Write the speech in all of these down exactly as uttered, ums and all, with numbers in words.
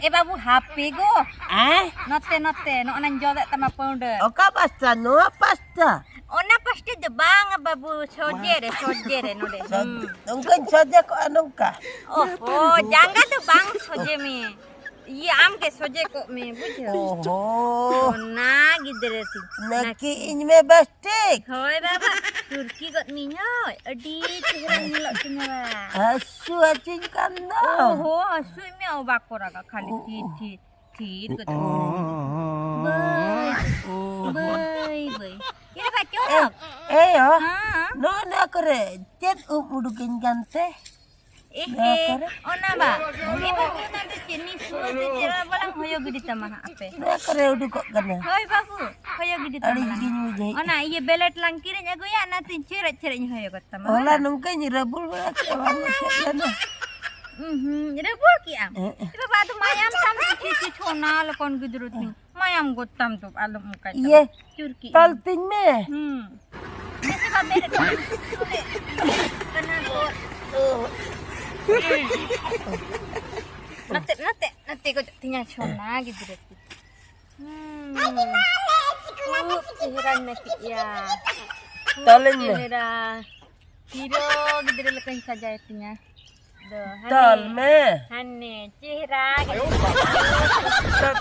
ᱮ ᱵᱟᱹᱵᱩ, ᱦᱟᱯᱮ ᱜᱚ᱾ ᱦᱮᱸ? ᱱᱚᱛᱮ, ᱱᱚᱛᱮ, ᱱᱚᱜᱼᱚ ᱱᱟᱧ ᱡᱚᱫᱮᱫ ᱛᱟᱢᱟ ᱯᱟᱹᱣᱰᱟᱹ᱾ ᱚᱠᱟ ᱯᱟᱥᱴᱟ? ᱱᱚᱣᱟ ᱯᱟᱥᱴᱟ? ᱚᱱᱟ ᱯᱟᱥᱴᱟ ᱫᱚ ᱵᱟᱝ ᱵᱟᱹᱵᱩ, ᱥᱚᱡᱮ ᱨᱮ, ᱥᱚᱡᱮ ᱨᱮ ᱱᱚᱰᱮ᱾ ᱥᱚᱡ-, ᱦᱩᱸ᱾ ᱱᱚᱝᱠᱟᱧ ᱥᱚᱡᱮ ᱠᱚᱜᱼᱟ ᱱᱚᱝᱠᱟ? ᱚᱦᱚ, ᱡᱟᱸᱜᱟ ᱫᱚ ᱵᱟᱝ ᱥᱚᱡᱮ ᱢᱮ᱾ ᱤᱭᱟᱹ, ᱟᱢ ᱜᱮ ᱥᱚᱡᱮ ᱠᱚᱜ ᱢᱮ, ᱵᱩᱡᱷᱟᱹᱣ? ᱚᱦᱚ᱾ ᱚᱱᱟ ᱜᱤᱫᱽᱨᱟᱹ ᱛᱤᱧ᱾ ᱱᱟᱹᱠᱤ ᱤᱧ ᱢᱮ ᱵᱮᱥ ᱴᱷᱤᱠ᱾ ᱦᱳᱭ ᱵᱟᱵᱟ, ᱪᱩᱨᱠᱤ ᱜᱚᱫ ᱢᱤᱭᱟᱹᱧ ᱦᱳᱭ, ᱟᱹᱰᱤ ᱪᱮᱦᱨᱟᱧ ᱧᱮᱞᱚᱜ ᱠᱟᱱᱟ ᱵᱟ᱾ ᱦᱟᱹᱥᱩ ᱦᱟᱹᱥᱩᱧ ᱠᱟᱱ ᱫᱚ᱾ ᱚᱦᱚ, ᱦᱟᱹᱥᱩᱭ ᱢᱮ, ᱚ ᱵᱟᱠᱚ ᱨᱟᱜᱟ, ᱠᱷᱟᱹᱞᱤ ᱚ᱾ ᱛᱷᱤᱨ, ᱛᱷᱤᱨ, ᱛᱷᱤᱨ ᱠᱟᱛᱮ᱾ ᱵᱟᱹᱭ, ᱚ᱾ ᱵᱟᱹᱭ, ᱵᱟᱹᱭ᱾ ᱪᱮᱫ ᱞᱮᱠᱟ ᱮ, ᱪᱚᱨᱚᱠ? ᱮ, ᱚ᱾ ᱦᱮᱸ᱾ ᱱᱚᱜᱼᱚ ᱱᱚᱣᱟ ᱠᱚᱨᱮ ᱪᱮᱫ ᱩᱵ ᱩᱰᱩᱠᱮᱧ ᱠᱟᱱᱛᱮ? ᱮᱦᱮ, ᱱᱚᱣᱟ ᱠᱚᱨᱮ? ᱚᱱᱟ ᱵᱟ, ᱮ ᱵᱟᱹᱵᱩ, ᱚᱱᱟ ᱫᱚ ᱪᱮᱫ ᱱᱤᱥᱩ ᱥᱮ ᱪᱮᱫ ᱵᱟᱞᱟᱝ ᱦᱚᱭᱚ ᱜᱤᱰᱤ ᱛᱟᱢᱟ ᱦᱟᱸᱜ ᱟᱯᱮ᱾ ᱱᱚᱣᱟ ᱠᱚᱨᱮ ᱩᱰᱩᱠᱚᱜ ᱠᱟᱱᱟ᱾ ᱦᱳᱭ ᱵᱟᱹᱵᱩ, ᱦᱚᱭᱚ ᱜᱤᱰᱤ ᱛᱟᱢᱟ ᱟᱹᱲᱤᱥ ᱞᱟᱝ᱾ ᱜᱤᱧ ᱵᱩᱡᱷᱟᱹᱣᱮᱫᱼᱟ᱾ ᱚᱱᱟ ᱤᱭᱟᱹ ᱵᱮᱞᱮᱴ ᱞᱟᱝ ᱠᱤᱨᱤᱧ ᱟᱹᱜᱩᱭᱟ, ᱚᱱᱟᱛᱤᱧ ᱪᱮᱨᱮᱡ ᱪᱮᱨᱮᱡ ᱤᱧ ᱦᱚᱭᱚ ᱜᱚᱫ ᱛᱟᱢᱟ, ᱦᱚᱞᱟ ᱦᱳᱭ᱾ ᱱᱚᱝᱠᱟᱧ ᱨᱟᱹᱵᱩᱲ ᱵᱟᱲᱟ ᱠᱮᱫᱼᱟ, ᱵᱟᱝ ᱢᱩᱪᱟᱹᱫ ᱞᱮᱱᱟ᱾ ᱩᱸᱦᱩᱸ, ᱨᱟᱹᱵᱩᱲ ᱠᱮᱜᱼᱟᱢ? ᱦᱮᱸ᱾ ᱮ ᱵᱟᱵᱟ, ᱟᱫᱚ ᱢᱟᱭᱟᱢ ᱛᱟᱢ ᱪᱷᱤ ᱪᱷᱤ ᱪᱷᱚᱱᱟ ᱞᱮᱠᱟᱱ ᱜᱤᱫᱽᱨᱟᱹ ᱛᱤᱧ᱾ ᱢᱟᱭᱟᱢ ᱜᱚᱫ ᱛᱟᱢ ᱫᱚ, ᱟᱞᱚᱢ ᱚᱱᱠᱟᱭ ᱛᱟᱢᱟ᱾ ᱤᱭᱟᱹ, ᱪᱩᱨᱠᱤ᱾ ᱛᱚᱞ ᱛᱤᱧ ᱢᱮ᱾ ᱦᱩᱸ᱾ ᱱᱟᱥᱮ ᱵᱟᱵᱮᱨ ᱠᱟᱱᱟ᱾ ᱱᱚᱛᱮ, ᱱᱚᱛᱮ, ᱱᱚᱛᱮ ᱠᱚ ᱛᱤᱧᱟ ᱪᱷᱚᱱᱟ ᱜᱤᱫᱽᱨᱟᱹ ᱠᱚ᱾ ᱦᱩᱸ᱾ ᱠᱷᱩᱵ ᱪᱮᱦᱨᱟᱧ ᱱᱟᱹᱠᱤᱡ ᱮᱭᱟ᱾ ᱠᱷᱩᱵ ᱛᱚᱞᱤᱧ ᱢᱮ᱾ ᱪᱮᱦᱨᱟ᱾ ᱦᱤᱨᱳ ᱜᱤᱫᱽᱨᱟᱹ ᱞᱮᱠᱟᱧ ᱥᱟᱡᱟᱭ ᱛᱤᱧᱟ᱾ ᱫᱚ, ᱦᱟᱱᱮ, ᱛᱚᱞ ᱢᱮ᱾ ᱦᱟᱱᱮ, ᱪᱮᱦᱨᱟ ᱜᱮ᱾ ᱛᱚᱞ,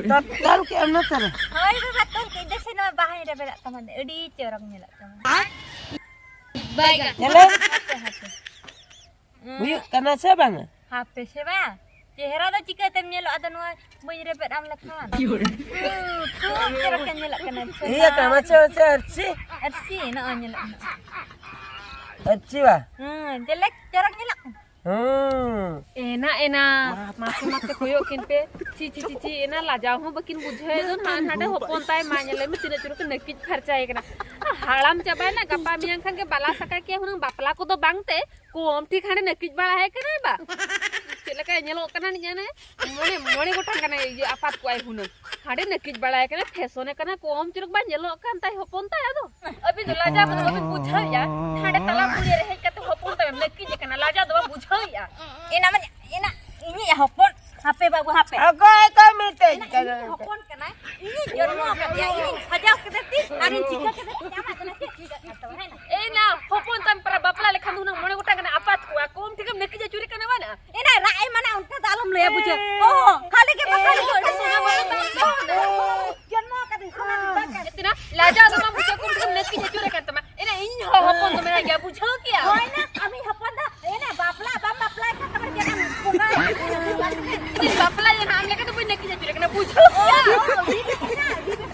ᱛᱚᱞ, ᱛᱚᱞ ᱠᱮᱜ ᱟᱢ ᱱᱚᱛᱮ ᱨᱮ? ᱦᱳᱭ ᱵᱟᱵᱟ, ᱛᱚᱞ ᱠᱮᱜ ᱟᱹᱧ᱾ ᱫᱮᱥᱮ ᱱᱚᱣᱟ ᱵᱟᱦᱟᱧ ᱨᱮᱵᱮᱫᱟᱜ ᱛᱟᱢᱟ, ᱟᱹᱰᱤ ᱪᱚᱨᱚᱠ ᱧᱮᱞᱚᱜ ᱛᱟᱢᱟ᱾ ᱧᱮᱞᱮ? ᱦᱟᱯᱮ, ᱦᱟᱯᱮ᱾ ᱦᱩᱭᱩᱜ ᱠᱟᱱᱟ ᱥᱮ ᱵᱟᱝᱟ? ᱦᱟᱯᱮ ᱥᱮ ᱵᱟ, ᱪᱮᱦᱨᱟ ᱫᱚ ᱪᱤᱠᱟᱹᱛᱮᱢ ᱧᱮᱞᱚᱜᱼᱟ? ᱟᱫᱚ ᱱᱚᱣᱟ ᱵᱟᱹᱧ ᱨᱮᱵᱮᱫ ᱟᱢ ᱞᱮᱠᱷᱟᱱ᱾ ᱠᱷᱩᱵ, ᱠᱷᱩᱵ ᱪᱮᱦᱨᱟ ᱧᱮᱞᱚᱜ ᱠᱟᱱᱟ᱾ ᱤᱭᱟᱹ ᱠᱟᱱᱟ, ᱢᱟᱥᱮ, ᱢᱟᱥᱮ, ᱟᱹᱨᱥᱤ᱾ ᱟᱹᱨᱥᱤ, ᱱᱚᱜᱼᱚᱭ ᱧᱮᱞᱚᱜ ᱠᱟᱱᱟ᱾ ᱟᱹᱨᱥᱤ ᱵᱟ? ᱦᱮᱸ, ᱡᱮᱞᱮᱠ ᱪᱚᱨᱚᱠ ᱧᱮᱞᱚᱜ ᱠᱟᱱᱟ᱾ ᱦᱩᱸ᱾ ᱮᱱᱟ, ᱮᱱᱟ, ᱢᱟᱥᱮ, ᱢᱟᱥᱮ ᱠᱚᱭᱚᱜ ᱠᱤᱱ ᱯᱮ᱾ ᱪᱤ, ᱪᱤ, ᱪᱤ, ᱪᱤ, ᱮᱱᱟ ᱞᱟᱡᱟᱣ ᱦᱚᱸ ᱵᱟᱹᱠᱤᱱ ᱵᱩᱡᱷᱟᱹᱣᱮᱫ ᱫᱚ᱾ ᱱᱟᱜ ᱱᱟᱰᱮ ᱦᱚᱯᱚᱱ ᱛᱟᱭ, ᱢᱟ ᱧᱮᱞᱮ ᱢᱮ ᱛᱤᱱᱟᱹᱜ ᱪᱚᱨᱚᱠ ᱱᱟᱹᱠᱤᱡ ᱯᱷᱟᱨᱪᱟᱭᱮ ᱠᱟᱱᱟ᱾ ᱟᱨ ᱦᱟᱲᱟᱢ ᱪᱟᱵᱟᱭᱮᱱᱟ, ᱜᱟᱯᱟ ᱢᱮᱭᱟᱝ ᱠᱷᱟᱱ ᱜᱮ ᱵᱟᱞᱟ ᱥᱟᱠᱟ ᱠᱮᱭᱟ ᱦᱩᱱᱟᱹᱝ, ᱵᱟᱯᱞᱟ ᱠᱚᱫᱚ ᱵᱟᱝ ᱛᱮ᱾ ᱠᱚᱢ ᱴᱷᱤᱠ ᱦᱟᱸᱰᱮ ᱱᱟᱹᱠᱤᱡ ᱵᱟᱲᱟᱭ ᱠᱟᱱᱟᱭ ᱵᱟ᱾ ᱪᱮᱫ ᱞᱮᱠᱟᱭ ᱧᱮᱞᱚᱜ ᱠᱟᱱᱟ ᱱᱤᱡ ᱦᱟᱱᱮ ᱢᱚᱬᱮ, ᱢᱚᱬᱮ ᱜᱚᱴᱟᱝ ᱜᱟᱱᱮ ᱤᱭᱟᱹ ᱟᱯᱟᱛ ᱠᱚᱣᱟᱭ ᱦᱩᱱᱟᱹᱝ᱾ ᱦᱟᱸᱰᱮ ᱱᱟᱹᱠᱤᱡ ᱵᱟᱲᱟᱭ ᱠᱟᱱᱟ, ᱯᱷᱮᱥᱚᱱᱮ ᱠᱟᱱᱟ, ᱠᱚᱢ ᱪᱚᱨᱚᱠ ᱵᱟᱭ ᱧᱮᱞᱚᱜ ᱠᱟᱱ ᱛᱟᱭ ᱦᱚᱯᱚᱱ ᱛᱟᱭ ᱟᱫᱚ᱾ ᱟᱹᱵᱤᱱ ᱫᱚ ᱞᱟᱡᱟᱣ ᱠᱚᱫᱚ ᱵᱟᱹᱵᱤᱱ ᱵᱩᱡᱷᱟᱹᱣᱮᱫᱼᱟ? ᱦᱟᱸᱰᱮ ᱛᱟᱞᱟ ᱠᱩᱲᱤ ᱨᱮ ᱦᱮᱡ ᱠᱟᱛᱮ ᱦᱚᱯᱚᱱ ᱱᱟᱹᱠᱤᱡ ᱠᱟᱱᱟ, ᱞᱟᱡᱟᱣ ᱫᱚ ᱵᱟᱢ ᱵᱩᱡᱷᱟᱹᱣᱮᱫᱼᱟ᱾ ᱮᱱᱟ ᱢᱟᱱᱮ, ᱮᱱᱟ ᱤᱧᱤᱡ ᱦᱚᱯᱚᱱ, ᱦᱟᱯᱮ ᱵᱟᱹᱵᱩ, ᱦᱟᱯᱮ᱾ ᱚᱠᱚᱭ ᱠᱚ ᱢᱤᱛᱟᱹᱧ ᱮᱱᱟ ᱠᱟᱱᱟ? ᱤᱧᱤᱡ ᱦᱚᱯᱚᱱ ᱠᱟᱱᱟᱭ, ᱤᱧᱤᱡ ᱡᱚᱱᱢᱚ ᱟᱠᱟᱫᱮᱭᱟ, ᱤᱧᱤᱡ ᱥᱟᱡᱟᱣ ᱠᱮᱫᱮ ᱛᱤᱧ, ᱟᱨᱤᱧ ᱪᱤᱠᱟᱹ ᱠᱮᱫᱮ ᱛᱤᱧ, ᱟᱢᱟᱜ ᱫᱚ ᱪᱮᱫ ᱪᱤᱠᱟᱹᱜ ᱠᱟᱱ ᱛᱟᱢᱟ, ᱦᱮᱸ? ᱮᱱᱟ ᱦᱚᱯᱚᱱ ᱛᱟᱢ ᱯᱟᱨᱟ ᱵᱟᱯᱞᱟ ᱞᱮᱠᱷᱟᱱ ᱫᱚ ᱦᱩᱱᱟᱹᱝ ᱢᱚᱬᱮ ᱜᱚᱴᱟᱝ ᱜᱟᱱ ᱟᱯᱟᱛ ᱠᱚᱣᱟ, ᱠᱚᱢ ᱴᱷᱤᱠᱮᱢ ᱱᱟᱹᱠᱤᱡ ᱟᱹᱪᱩᱨᱮ ᱠᱟᱱᱟ ᱵᱟᱝ? ᱮᱱᱟ ᱨᱟᱜ ᱮ ᱢᱟᱱᱟ, ᱚᱱᱠᱟ ᱫᱚ ᱟᱞᱚᱢ ᱞᱟᱹᱭᱟ, ᱵᱩᱡᱷᱟᱹᱣ? ᱚ, ᱠᱷᱟᱹᱞᱤ ᱜᱮ ᱵᱟᱠᱷᱟᱞ ᱠᱚ, ᱟᱹᱰᱤ ᱥᱚᱱᱟ ᱵᱟᱹᱵᱩ ᱛᱟᱢ ᱫᱚ᱾ ᱡᱚᱱᱢᱚ ᱟᱠᱟᱫᱤᱧ, ᱥᱚᱱᱟ ᱵᱟᱹᱵᱩ᱾ ᱮᱛᱱᱟ ᱞᱟᱡᱟᱣ ᱫᱚ ᱵᱟᱢ ᱵᱩᱡᱷᱟᱹᱣ, ᱠᱚᱢ ᱴᱷᱤᱠᱮᱢ ᱱᱟᱹᱠᱤᱡ ᱟᱹᱪᱩᱨᱮ ᱠᱟᱱ ᱛᱟᱢᱟ᱾ ᱮᱱᱟ ᱤᱧ ᱦᱚᱸ ᱦᱚᱯᱚᱱ ᱫᱚ ᱢᱮᱱᱟᱭ ᱜᱮᱭᱟ, ᱵᱩᱡᱷᱟᱹᱣ ᱠᱮᱜᱼᱟ? ᱦᱳᱭ ᱱᱟ, ᱟᱢᱤᱧ ᱦᱚᱯᱚᱱ ᱫᱚ, ᱮᱱᱟ ᱵᱟᱯᱞᱟ ᱵᱟᱢ ᱵᱟᱯᱞᱟ ᱠᱷᱟᱱ ᱛᱟᱢᱟᱨ ᱡᱟᱱᱟᱢ ᱵᱚᱸᱜᱟ᱾ ᱤᱧ ᱵᱟᱯᱞᱟ ᱡᱮ ᱟᱢ ᱞᱮᱠᱟ ᱫᱚ ᱵᱟᱹᱧ ᱱᱟᱹᱠᱤᱡ ᱟᱹᱪᱩᱨᱮ ᱠᱟᱱᱟ, ᱵᱩᱡᱷᱟᱹᱣ ᱠᱮᱜᱼᱟ? ᱚ, ᱚ, ᱚ, ᱵᱤᱴᱤ ᱠᱟᱱᱟ, ᱵᱤᱴᱤ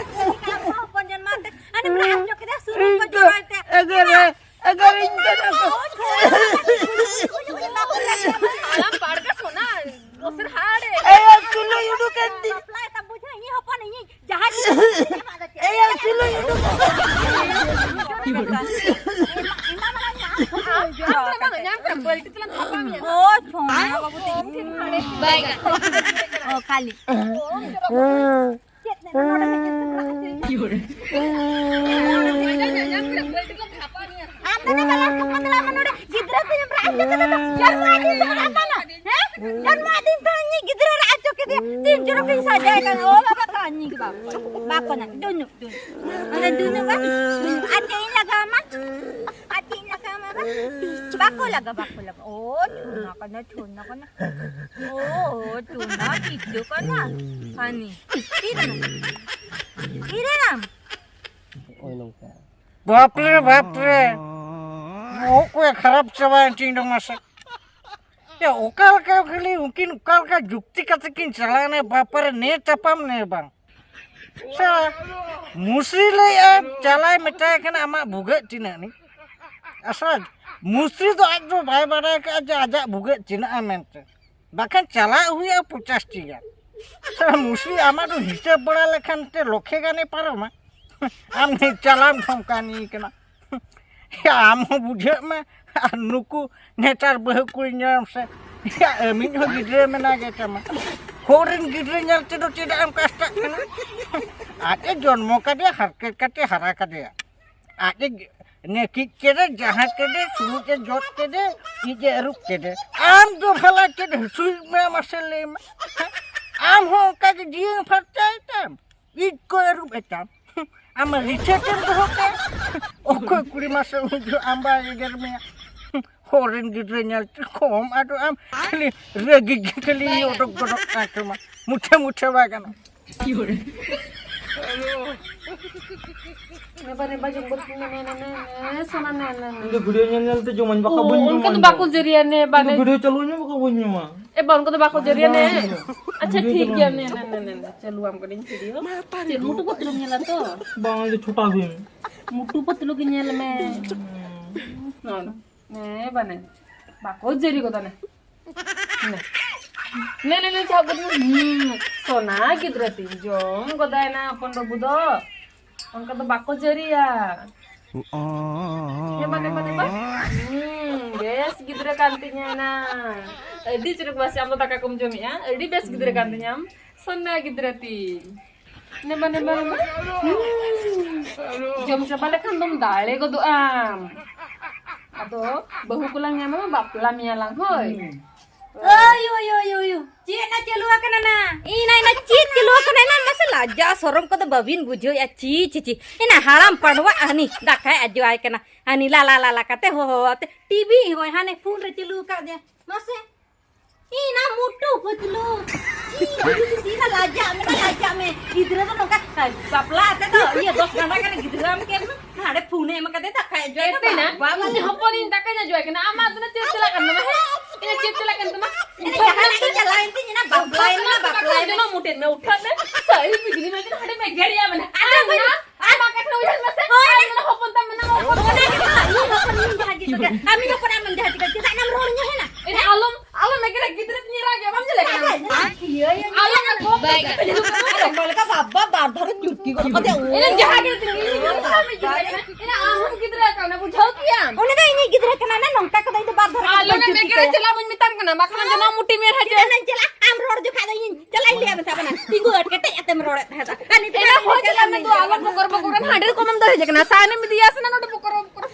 ᱠᱟᱱᱟ, ᱦᱚᱯᱚᱱ ᱡᱚᱱᱢ ᱛᱮ, ᱟᱨ ᱱᱚᱝᱠᱟ ᱟᱢ ᱪᱚᱠ ᱠᱮᱫᱟ, ᱥᱩᱱᱩᱢ ᱠᱚ ᱡᱚᱨᱚᱭ ᱛᱮ᱾ ᱮᱜᱮᱨ ᱨᱮ, ᱮᱜᱮᱨ ᱤᱧ ᱠᱟᱱᱟ ᱠᱚ᱾ ᱟᱞᱟᱢ ᱯᱟᱲᱜᱟ ᱥᱚᱱᱟ, ᱵᱚᱥᱮᱨ ᱦᱟᱲᱮ᱾ ᱮᱭ, ᱥᱩᱱᱩᱢ ᱩᱰᱩᱠ ᱮᱱ ᱛᱤᱧ᱾ ᱵᱟᱯᱞᱟ ᱛᱟᱢ ᱵᱩᱡᱷᱟᱹᱣ, ᱤᱧ ᱦᱚᱯᱚᱱ, ᱤᱧ ᱡᱟᱦᱟᱸᱭ ᱮᱭ, ᱥᱩᱱᱩᱢ ᱩᱰᱩᱠ᱾ ᱟᱢ ᱫᱚ ᱵᱟᱝ ᱧᱟᱢ ᱠᱟᱢ, ᱵᱟᱹᱞᱴᱤ ᱛᱮᱞᱟᱝ ᱛᱷᱟᱯᱟ ᱢᱮᱭᱟ᱾ ᱚ, ᱪᱷᱚᱲᱟ ᱵᱟᱹᱵᱩ ᱛᱤᱧ᱾ ᱵᱟᱭ ᱜᱟᱱᱚᱜ᱾ ᱚ, ᱠᱷᱟᱹᱞᱤ᱾ ᱪᱮᱫ ᱞᱮᱠᱟ ᱱᱚᱰᱮ ᱫᱚ ᱪᱮᱫ ᱞᱮᱠᱟ? ᱟᱢ ᱫᱚ ᱱᱚᱰᱮ ᱵᱟᱞᱟᱝ ᱛᱟᱯᱟᱢ ᱫᱟᱲᱮᱭᱟᱜᱼᱟ, ᱱᱚᱰᱮ ᱜᱤᱫᱽᱨᱟᱹ ᱠᱚ ᱧᱟᱢ ᱨᱟᱜ ᱦᱚᱪᱚ ᱠᱮᱫᱟ᱾ ᱡᱚᱱᱢᱚ ᱟᱹᱫᱤᱱ ᱛᱚ ᱤᱧᱤᱡ ᱜᱤᱫᱽᱨᱟᱹ ᱨᱟᱜ ᱦᱚᱪᱚ ᱠᱮᱫᱮᱭᱟ᱾ ᱛᱤᱱ ᱪᱚᱨᱚᱠ ᱤᱧ ᱥᱟᱡᱟᱭ ᱠᱟᱱᱟ᱾ ᱚ ᱵᱟᱵᱟ, ᱠᱟᱹᱧᱤ ᱜᱮ ᱵᱟᱠᱚ᱾ ᱵᱟᱠᱚ ᱧᱟᱢ᱾ ᱫᱩᱱᱩ, ᱫᱩᱱᱩ᱾ ᱚᱱᱟ ᱫᱩᱱᱩ ᱵᱟ? ᱟᱨ ᱪᱮᱫ ᱤᱧ ᱞᱟᱜᱟᱣ ᱟᱢᱟ? ᱟᱨ ᱪᱮᱫ ᱤᱧ ᱞᱟᱜᱟᱣ ᱟᱢᱟ ᱵᱟ? ᱵᱟᱠᱚ ᱞᱟᱜᱟᱣ, ᱵᱟᱠᱚ ᱞᱟᱜᱟᱣ᱾ ᱚ, ᱪᱷᱩᱱᱟ ᱠᱟᱱᱟ, ᱪᱷᱩᱱᱟ ᱠᱟᱱᱟ᱾ ᱚ, ᱪᱷᱩᱱᱟ, ᱪᱤᱴᱟᱹ ᱠᱟᱱᱟ᱾ ᱦᱟᱱᱤ᱾ ᱛᱤᱨᱮᱱᱟᱢ? ᱛᱤᱨᱮᱱᱟᱢ? ᱱᱚᱜᱼᱚᱭ ᱱᱚᱝᱠᱟ᱾ ᱵᱟᱯ ᱨᱮ, ᱵᱟᱯ ᱨᱮ᱾ ᱵᱚᱦᱚᱜ ᱠᱚ ᱠᱷᱟᱨᱟᱯ ᱪᱟᱵᱟᱭᱮᱱ ᱛᱤᱧ ᱫᱚ ᱢᱟᱥᱮ᱾ ᱭᱟ, ᱚᱠᱟ ᱞᱮᱠᱟ ᱠᱷᱟᱹᱞᱤ ᱩᱱᱠᱤᱱ ᱚᱠᱟ ᱞᱮᱠᱟ ᱡᱩᱠᱛᱤ ᱠᱟᱛᱮ ᱠᱤᱱ ᱪᱟᱞᱟᱣᱱᱟ, ᱵᱟᱯᱟᱨᱮ, ᱱᱮ ᱛᱟᱯᱟᱢ ᱱᱮ ᱵᱟᱝ᱾ ᱥᱮ ᱢᱩᱥᱨᱤ ᱞᱟᱹᱭᱮᱜᱼᱟ, ᱪᱟᱞᱟᱣ ᱢᱮᱛᱟᱭ ᱠᱟᱱᱟ, "ᱟᱢᱟᱜ ᱵᱷᱩᱜᱟᱹᱜ ᱛᱤᱱᱟᱹᱜ ᱱᱤ?" ᱟᱥᱟ ᱢᱩᱥᱨᱤ ᱫᱚ ᱟᱡ ᱫᱚ ᱵᱟᱭ ᱵᱟᱰᱟᱭ ᱠᱟᱜᱼᱟ ᱡᱮ ᱟᱡᱟᱜ ᱵᱷᱩᱜᱟᱹᱜ ᱛᱤᱱᱟᱹᱜᱼᱟ ᱢᱮᱱᱛᱮ᱾ ᱵᱟᱠᱷᱟᱱ ᱪᱟᱞᱟᱜ ᱦᱩᱭᱩᱜᱼᱟ ᱯᱚᱧᱪᱟᱥ ᱴᱤ ᱜᱟᱱ᱾ ᱥᱮ ᱢᱩᱥᱨᱤ ᱟᱢᱟᱜ ᱫᱚ ᱦᱤᱥᱟᱹᱵ ᱵᱟᱲᱟ ᱞᱮᱠᱷᱟᱱ ᱛᱮ ᱞᱚᱠᱷᱮ ᱜᱟᱱᱮ ᱯᱟᱨᱚᱢᱟ᱾ ᱟᱢ ᱪᱟᱞᱟᱣ ᱫᱷᱚᱢᱠᱟᱱᱤ ᱠᱟᱱᱟ᱾ ᱟᱢ ᱦᱚᱸ ᱵᱩᱡᱷᱟᱹᱜ ᱢᱮ, ᱟᱨ ᱱᱩᱠᱩ ᱱᱮᱛᱟᱨ ᱵᱟᱹᱦᱩ ᱠᱩᱲᱤ ᱧᱮᱞ ᱥᱮ, ᱟᱹᱢᱤᱡ ᱦᱚᱸ ᱜᱤᱫᱽᱨᱟᱹ ᱢᱮᱱᱟᱭ ᱜᱮ ᱛᱟᱢᱟ᱾ ᱦᱚᱲ ᱨᱮᱱ ᱜᱤᱫᱽᱨᱟᱹ ᱧᱮᱞ ᱛᱮᱫᱚ ᱪᱮᱫᱟᱜ ᱮᱢ ᱠᱟᱥᱴᱟᱜ ᱠᱟᱱᱟ? ᱟᱡ ᱮ ᱡᱚᱱᱢᱚ ᱠᱟᱫᱮᱭᱟ, ᱦᱟᱨᱠᱮᱛ ᱠᱟᱛᱮ ᱦᱟᱨᱟ ᱠᱟᱫᱮᱭᱟ᱾ ᱟᱡ ᱮ ᱱᱮᱠᱤᱡ ᱠᱮᱫᱮ, ᱡᱟᱦᱟᱸ ᱠᱮᱫᱮ, ᱥᱩᱱᱩᱡ ᱮ ᱡᱚᱫ ᱠᱮᱫᱮ, ᱤᱡ ᱮ ᱟᱹᱨᱩᱵ ᱠᱮᱫᱮ᱾ ᱟᱢ ᱫᱚ ᱵᱷᱟᱞᱟ ᱪᱮᱫ ᱦᱟᱹᱥᱩᱭᱮᱫ ᱢᱮᱭᱟ ᱢᱟᱥᱮ ᱞᱟᱹᱭ ᱢᱮ? ᱟᱢ ᱦᱚᱸ ᱚᱱᱠᱟ ᱜᱮ ᱡᱤᱭᱚᱱ ᱯᱷᱟᱨᱪᱟᱭ ᱛᱟᱢ, ᱤᱡ ᱠᱚ ᱟᱹᱨᱩᱵ ᱮ ᱛᱟᱢ᱾ ᱟᱢ ᱨᱤᱪᱷᱟᱹᱴ ᱮᱢ ᱫᱚᱦᱚ ᱠᱟᱭᱟ᱾ ᱚᱠᱚᱭ ᱠᱩᱲᱤ ᱢᱟᱥᱮ ᱩᱱ ᱡᱚᱦᱚᱜ ᱟᱢ ᱵᱟᱭ ᱮᱜᱮᱨ ᱢᱮᱭᱟ? ᱦᱚᱲ ᱨᱮᱱ ᱜᱤᱫᱽᱨᱟᱹ ᱧᱮᱞ ᱛᱮ ᱠᱚᱢ, ᱟᱫᱚ ᱟᱢ ᱠᱷᱟᱹᱞᱤ ᱨᱟᱹᱜᱤ ᱜᱮ ᱠᱷᱟᱹᱞᱤ ᱚᱰᱚᱠ ᱜᱚᱫᱚᱜ ᱠᱟᱱ ᱛᱟᱢᱟ, ᱢᱩᱴᱷᱟᱹ ᱢᱩᱴᱷᱟᱹ ᱵᱟᱭ ᱜᱟᱱᱚᱜ᱾ ᱱᱮᱵᱟ, ᱱᱮᱵᱟ, ᱡᱚᱢ ᱜᱚᱫ ᱢᱮ, ᱱᱮ, ᱱᱮ, ᱱᱮ, ᱱᱮ, ᱥᱚᱱᱟ, ᱱᱮ, ᱱᱮ, ᱱᱮ᱾ ᱤᱧ ᱫᱚ ᱵᱷᱤᱰᱤᱭᱳ ᱧᱮᱞ ᱧᱮᱞ ᱛᱮ ᱡᱚᱢᱟᱹᱧ, ᱵᱟᱠᱷᱟᱱ ᱚ, ᱵᱟᱹᱧ ᱚᱱᱠᱟ ᱡᱚᱢᱟ ᱫᱚ ᱤᱧ ᱫᱚ᱾ ᱵᱟᱠᱚ ᱡᱟᱹᱨᱤᱭᱟ, ᱱᱮ, ᱵᱟ, ᱤᱧ ᱫᱚ ᱱᱮ᱾ ᱵᱷᱤᱰᱤᱭᱳ ᱪᱟᱹᱞᱩ ᱟᱹᱧ ᱢᱮ, ᱵᱟᱠᱷᱟᱱ ᱵᱟᱹᱧ ᱡᱚᱢᱟ᱾ ᱮ, ᱵᱟ, ᱚᱱᱠᱟ ᱫᱚ ᱵᱟᱠᱚ ᱡᱟᱹᱨᱤᱭᱟ, ᱱᱮ᱾ ᱵᱟᱝ ᱟᱪᱪᱷᱟ, ᱵᱷᱤᱰᱤᱭᱳ ᱴᱷᱤᱠ ᱪᱟᱹᱞᱩ ᱜᱮᱭᱟ, ᱟᱹᱧ ᱢᱮ᱾ ᱱᱮ, ᱱᱮ, ᱱᱮ, ᱱᱮ, ᱪᱟᱹᱞᱩ ᱟᱢ ᱠᱟᱹᱱᱟᱹᱧ ᱵᱷᱤᱰᱤᱭᱳ᱾ ᱪᱮᱫ, ᱢᱩᱴᱩ ᱯᱟᱛᱞᱩ ᱧᱮᱞᱟ ᱛᱚ? ᱵᱟᱝ, ᱤᱧ ᱫᱚ ᱪᱷᱳᱴᱟ ᱵᱷᱤᱢ᱾ ᱢᱩᱴᱩ ᱯᱟᱛᱞᱩ ᱜᱮ ᱧᱮᱞ ᱢᱮ᱾ ᱦᱩᱸ᱾ ᱱᱚᱜᱼᱚ ᱱᱚ᱾ ᱱᱮ, ᱵᱟᱱᱮ᱾ ᱵᱟᱠᱚ ᱡᱟᱹᱨᱤ ᱜᱚᱫᱟ, ᱱᱮ᱾ ᱱᱮ᱾ ᱱᱮ, ᱱᱮ, ᱱᱮ, ᱪᱟᱦᱟᱣ ᱜᱚᱫ ᱢᱮ᱾ ᱦᱩᱸ, ᱥᱚᱱᱟ ᱜᱤᱫᱽᱨᱟᱹ ᱛᱤᱧ ᱡᱚᱢ ᱜᱚᱫᱟᱭ ᱱᱟ ᱦᱚᱯᱚᱱ ᱵᱟᱹᱵᱩ ᱫᱚ᱾ ᱚᱱᱠᱟ ᱫᱚ ᱵᱟᱠᱚ ᱡᱟᱹᱨᱤᱭᱟ᱾ ᱦᱮᱸ, ᱢᱟᱱᱮ, ᱢᱟᱱᱮ, ᱢᱟᱱᱮ᱾ ᱦᱩᱸ, ᱵᱮᱥ ᱜᱤᱫᱽᱨᱟᱹ ᱠᱟᱱ ᱛᱤᱧᱟᱭ ᱱᱟ᱾ ᱟᱹᱰᱤ ᱪᱚᱨᱚᱠ ᱵᱟᱥᱮ ᱟᱢ ᱫᱚ ᱫᱟᱠᱟ ᱠᱚᱢ ᱡᱚᱢᱮᱜᱼᱟ᱾ ᱟᱹᱰᱤ ᱵᱮᱥ ᱜᱤᱫᱽᱨᱟᱹ ᱠᱟᱱ ᱛᱤᱧᱟᱢ᱾ ᱥᱚᱱᱟ ᱜᱤᱫᱽᱨᱟᱹ ᱛᱤᱧ᱾ ᱱᱮ ᱵᱟ, ᱱᱮ ᱵᱟ, ᱱᱮ ᱵᱟ᱾ ᱦᱩᱸ᱾ ᱡᱚᱢ ᱪᱟᱵᱟ ᱞᱮᱠᱷᱟᱱ ᱫᱚᱢ ᱫᱟᱲᱮ ᱜᱚᱫᱚᱜ ᱟᱢ᱾ ᱟᱫᱚ ᱵᱟᱹᱦᱩ ᱠᱚᱞᱟᱝ ᱧᱟᱢᱟ, ᱵᱟᱯᱞᱟ ᱢᱮᱭᱟ ᱞᱟᱝ, ᱦᱳᱭ᱾ ᱦᱩᱸ᱾ ᱳᱭ, ᱳᱭ, ᱳᱭ, ᱳᱭ, ᱳᱭ᱾ ᱪᱮᱫ ᱱᱟ ᱪᱟᱹᱞᱩ ᱟᱠᱟᱱᱟ ᱱᱟ? ᱤᱧ ᱱᱟ, ᱤᱧ ᱱᱟ ᱪᱮᱫ ᱪᱟᱹᱞᱩ ᱟᱠᱟᱱᱟ ᱱᱟ? ᱢᱟᱥᱮ ᱞᱟᱡᱟ ᱥᱚᱨᱚᱢ ᱠᱚᱫᱚ ᱵᱟᱹᱵᱤᱱ ᱵᱩᱡᱷᱟᱹᱣᱮᱫᱼᱟ᱾ ᱪᱤ, ᱪᱤ, ᱪᱤ᱾ ᱤᱧ ᱱᱟ ᱦᱟᱲᱟᱢ ᱯᱟᱹᱰᱣᱟ ᱦᱟᱹᱱᱤ ᱫᱟᱠᱟᱭ ᱟᱡᱚ ᱟᱭ ᱠᱟᱱᱟ᱾ ᱦᱟᱹᱱᱤ ᱞᱟᱞᱟ, ᱞᱟᱞᱟ ᱠᱟᱛᱮ ᱦᱚᱦᱚ ᱟᱛᱮ ᱴᱤᱵᱷᱤ ᱦᱚᱸᱭ ᱦᱟᱱᱮ ᱯᱷᱳᱱ ᱨᱮ ᱪᱟᱹᱞᱩ ᱟᱠᱟᱫ ᱫᱮ᱾ ᱢᱟᱥᱮ᱾ ᱤᱧ ᱱᱟ ᱢᱩᱴᱩ ᱯᱟᱹᱛᱞᱩ᱾ ᱪᱤ, ᱪᱤ, ᱪᱤ, ᱪᱤ, ᱱᱟ ᱞᱟᱡᱟᱜ ᱢᱮ, ᱱᱟ ᱞᱟᱡᱟᱜ ᱢᱮ᱾ ᱜᱤᱫᱽᱨᱟᱹ ᱫᱚ ᱱᱚᱝᱠᱟ, ᱵᱟᱯᱞᱟ ᱟᱛᱮ ᱫᱚ, ᱤᱭᱟᱹ, ᱫᱚᱥ ᱜᱟᱱᱰᱟ ᱜᱟᱱ ᱜᱤᱫᱽᱨᱟᱹ ᱟᱢ ᱠᱮᱢ ᱱᱟ᱾ ᱦᱟᱸᱰᱮ ᱯᱷᱳᱱᱮ ᱮᱢ ᱠᱟᱫᱮ, ᱫᱟᱠᱟᱭ ᱡᱚᱢ ᱮᱛᱮ ᱱᱟ, ᱵᱟᱵᱟ᱾ ᱤᱧ ᱦᱚᱯᱚᱱᱤᱧ ᱫᱟᱠᱟᱧ ᱟᱡᱚ ᱟᱭ ᱠᱟᱱᱟ, ᱟᱢᱟᱜ ᱫᱚ ᱪᱮᱫ ᱪᱟᱞᱟᱜ ᱠᱟᱱ ᱛᱟᱢᱟ, ᱦᱮᱸ? ᱤᱧᱟᱹᱜ ᱪᱮᱫ ᱪᱟᱞᱟᱜ ᱠᱟᱱ ᱛᱟᱢᱟ? ᱤᱧ ᱡᱟᱦᱟᱸ ᱨᱮᱜᱮ ᱪᱟᱞᱟᱣᱮᱱ ᱛᱤᱧ, ᱚᱱᱟ ᱵᱟᱯᱞᱟᱭᱮᱱ ᱱᱟ, ᱵᱟᱯᱞᱟᱭᱮᱱ ᱱᱟ᱾ ᱡᱚᱱᱚᱢ ᱩᱴᱷᱟᱹᱜ ᱢᱮ, ᱩᱴᱷᱟᱹᱜ ᱢᱮ᱾ ᱥᱟᱹᱨᱤ ᱵᱤᱡᱽᱞᱤ ᱢᱮ, ᱦᱟᱸᱰᱮ ᱢᱮ ᱜᱮᱨᱮᱭᱟ ᱢᱮ᱾ ᱟᱫᱚ ᱟᱢ ᱵᱟᱹᱧ ᱱᱟ, ᱟᱢ ᱵᱟᱠᱟ ᱴᱷᱮᱱ ᱩᱭᱦᱟᱹᱨ ᱢᱮᱥᱮ᱾ ᱦᱳᱭ᱾ ᱟᱢ ᱱᱟ ᱦᱚᱯᱚᱱ ᱛᱟᱢ ᱢᱮᱱᱟ, ᱦᱚᱯᱚᱱ ᱛᱟᱢ᱾ ᱤᱧ ᱦᱚᱯᱚᱱ, ᱤᱧ ᱡᱟᱦᱟᱸ ᱪᱤᱠᱟᱹ ᱠᱮᱫᱟ, ᱟᱢ ᱦᱚᱯᱚᱱ ᱟᱢᱮᱢ ᱡᱟᱦᱟᱸ ᱪᱤᱠᱟᱹ ᱠᱮᱫᱟ, ᱟᱢ ᱨᱚᱲ ᱧᱚᱜ ᱦᱮᱱᱟ᱾ ᱮ, ᱟᱞᱚᱢ, ᱟᱞᱚᱢ ᱮᱜᱮᱨᱟ, ᱜᱤᱫᱽᱨᱟᱹ ᱛᱤᱧ ᱨᱟᱜ ᱜᱮᱭᱟ, ᱵᱟᱢ ᱧᱮᱞᱮ ᱠᱟᱱᱟ? ᱟᱞᱚᱢ ᱮᱜᱮᱨᱟ᱾ ᱟᱨ ᱚᱠᱟ ᱞᱮᱠᱟ ᱵᱟᱵᱟ ᱵᱟᱨ ᱫᱷᱟᱨᱮ ᱪᱩᱴᱠᱤ ᱜᱚᱫ ᱠᱟᱛᱮ ᱮ, ᱡᱟᱦᱟᱸ ᱜᱮ ᱛᱤᱧ, ᱤᱧ ᱜᱤᱫᱽᱨᱟᱹ ᱠᱟᱱᱟ, ᱮ, ᱟᱢ ᱦᱚᱸ ᱜᱤᱫᱽᱨᱟᱹ ᱠᱟᱱᱟ, ᱵᱩᱡᱷᱟᱹᱣ ᱠᱮᱭᱟᱢ᱾ ᱩᱱᱤ ᱫᱚ ᱤᱧᱤᱡ ᱜᱤᱫᱽᱨᱟᱹ ᱠᱟᱱᱟ ᱱᱟ, ᱱᱚᱝᱠᱟ ᱠᱚᱫᱚ ᱤᱧ ᱫᱚ ᱵᱟᱨ ᱫᱷᱟᱨᱮ ᱟᱞᱚᱢ ᱪᱩᱴᱠᱤ ᱮᱜᱮᱨᱟ, ᱠᱟᱭᱟ᱾ ᱪᱟᱞᱟᱜ ᱵᱟᱹᱧ ᱢᱮᱛᱟᱢ ᱠᱟᱱᱟ, ᱵᱟᱠᱷᱟᱱ ᱡᱚᱱᱚᱢ ᱢᱩᱴᱤ ᱢᱮ ᱦᱟᱡᱟᱨ᱾ ᱪᱮᱫᱟᱜ ᱱᱟᱧ ᱪᱟᱞᱟᱜᱼᱟ? ᱟᱢ ᱨᱚᱲ ᱡᱚᱠᱷᱟᱡ ᱫᱚ ᱤᱧ ᱪᱟᱞᱟᱜ ᱤᱧ ᱞᱟᱹᱭᱟ ᱢᱮᱛᱟ ᱵᱚᱱᱟ, ᱛᱤᱸᱜᱩ ᱟᱴᱠᱮᱴᱮᱡ ᱟᱛᱮᱢ ᱨᱚᱲᱮᱫ ᱛᱟᱦᱮᱸᱫ᱾ ᱟᱨ ᱱᱤᱛᱚᱜ ᱮᱱᱟ ᱦᱚᱸ ᱪᱟᱞᱟᱜ ᱢᱮ, ᱫᱩ ᱟᱞᱚᱢ ᱵᱚᱠᱚᱨ ᱵᱚᱠᱚᱨ, ᱦᱟᱸᱰᱮ ᱨᱮ ᱠᱚᱢᱮᱢ ᱫᱚᱦᱚᱭ ᱠᱟᱱᱟ, ᱥᱟᱭᱱᱮᱢ ᱤᱫᱤᱭᱟ ᱥᱮ ᱱᱟ ᱱᱚᱰᱮ ᱵᱚᱠᱚᱨ ᱵᱚᱠᱚᱨ᱾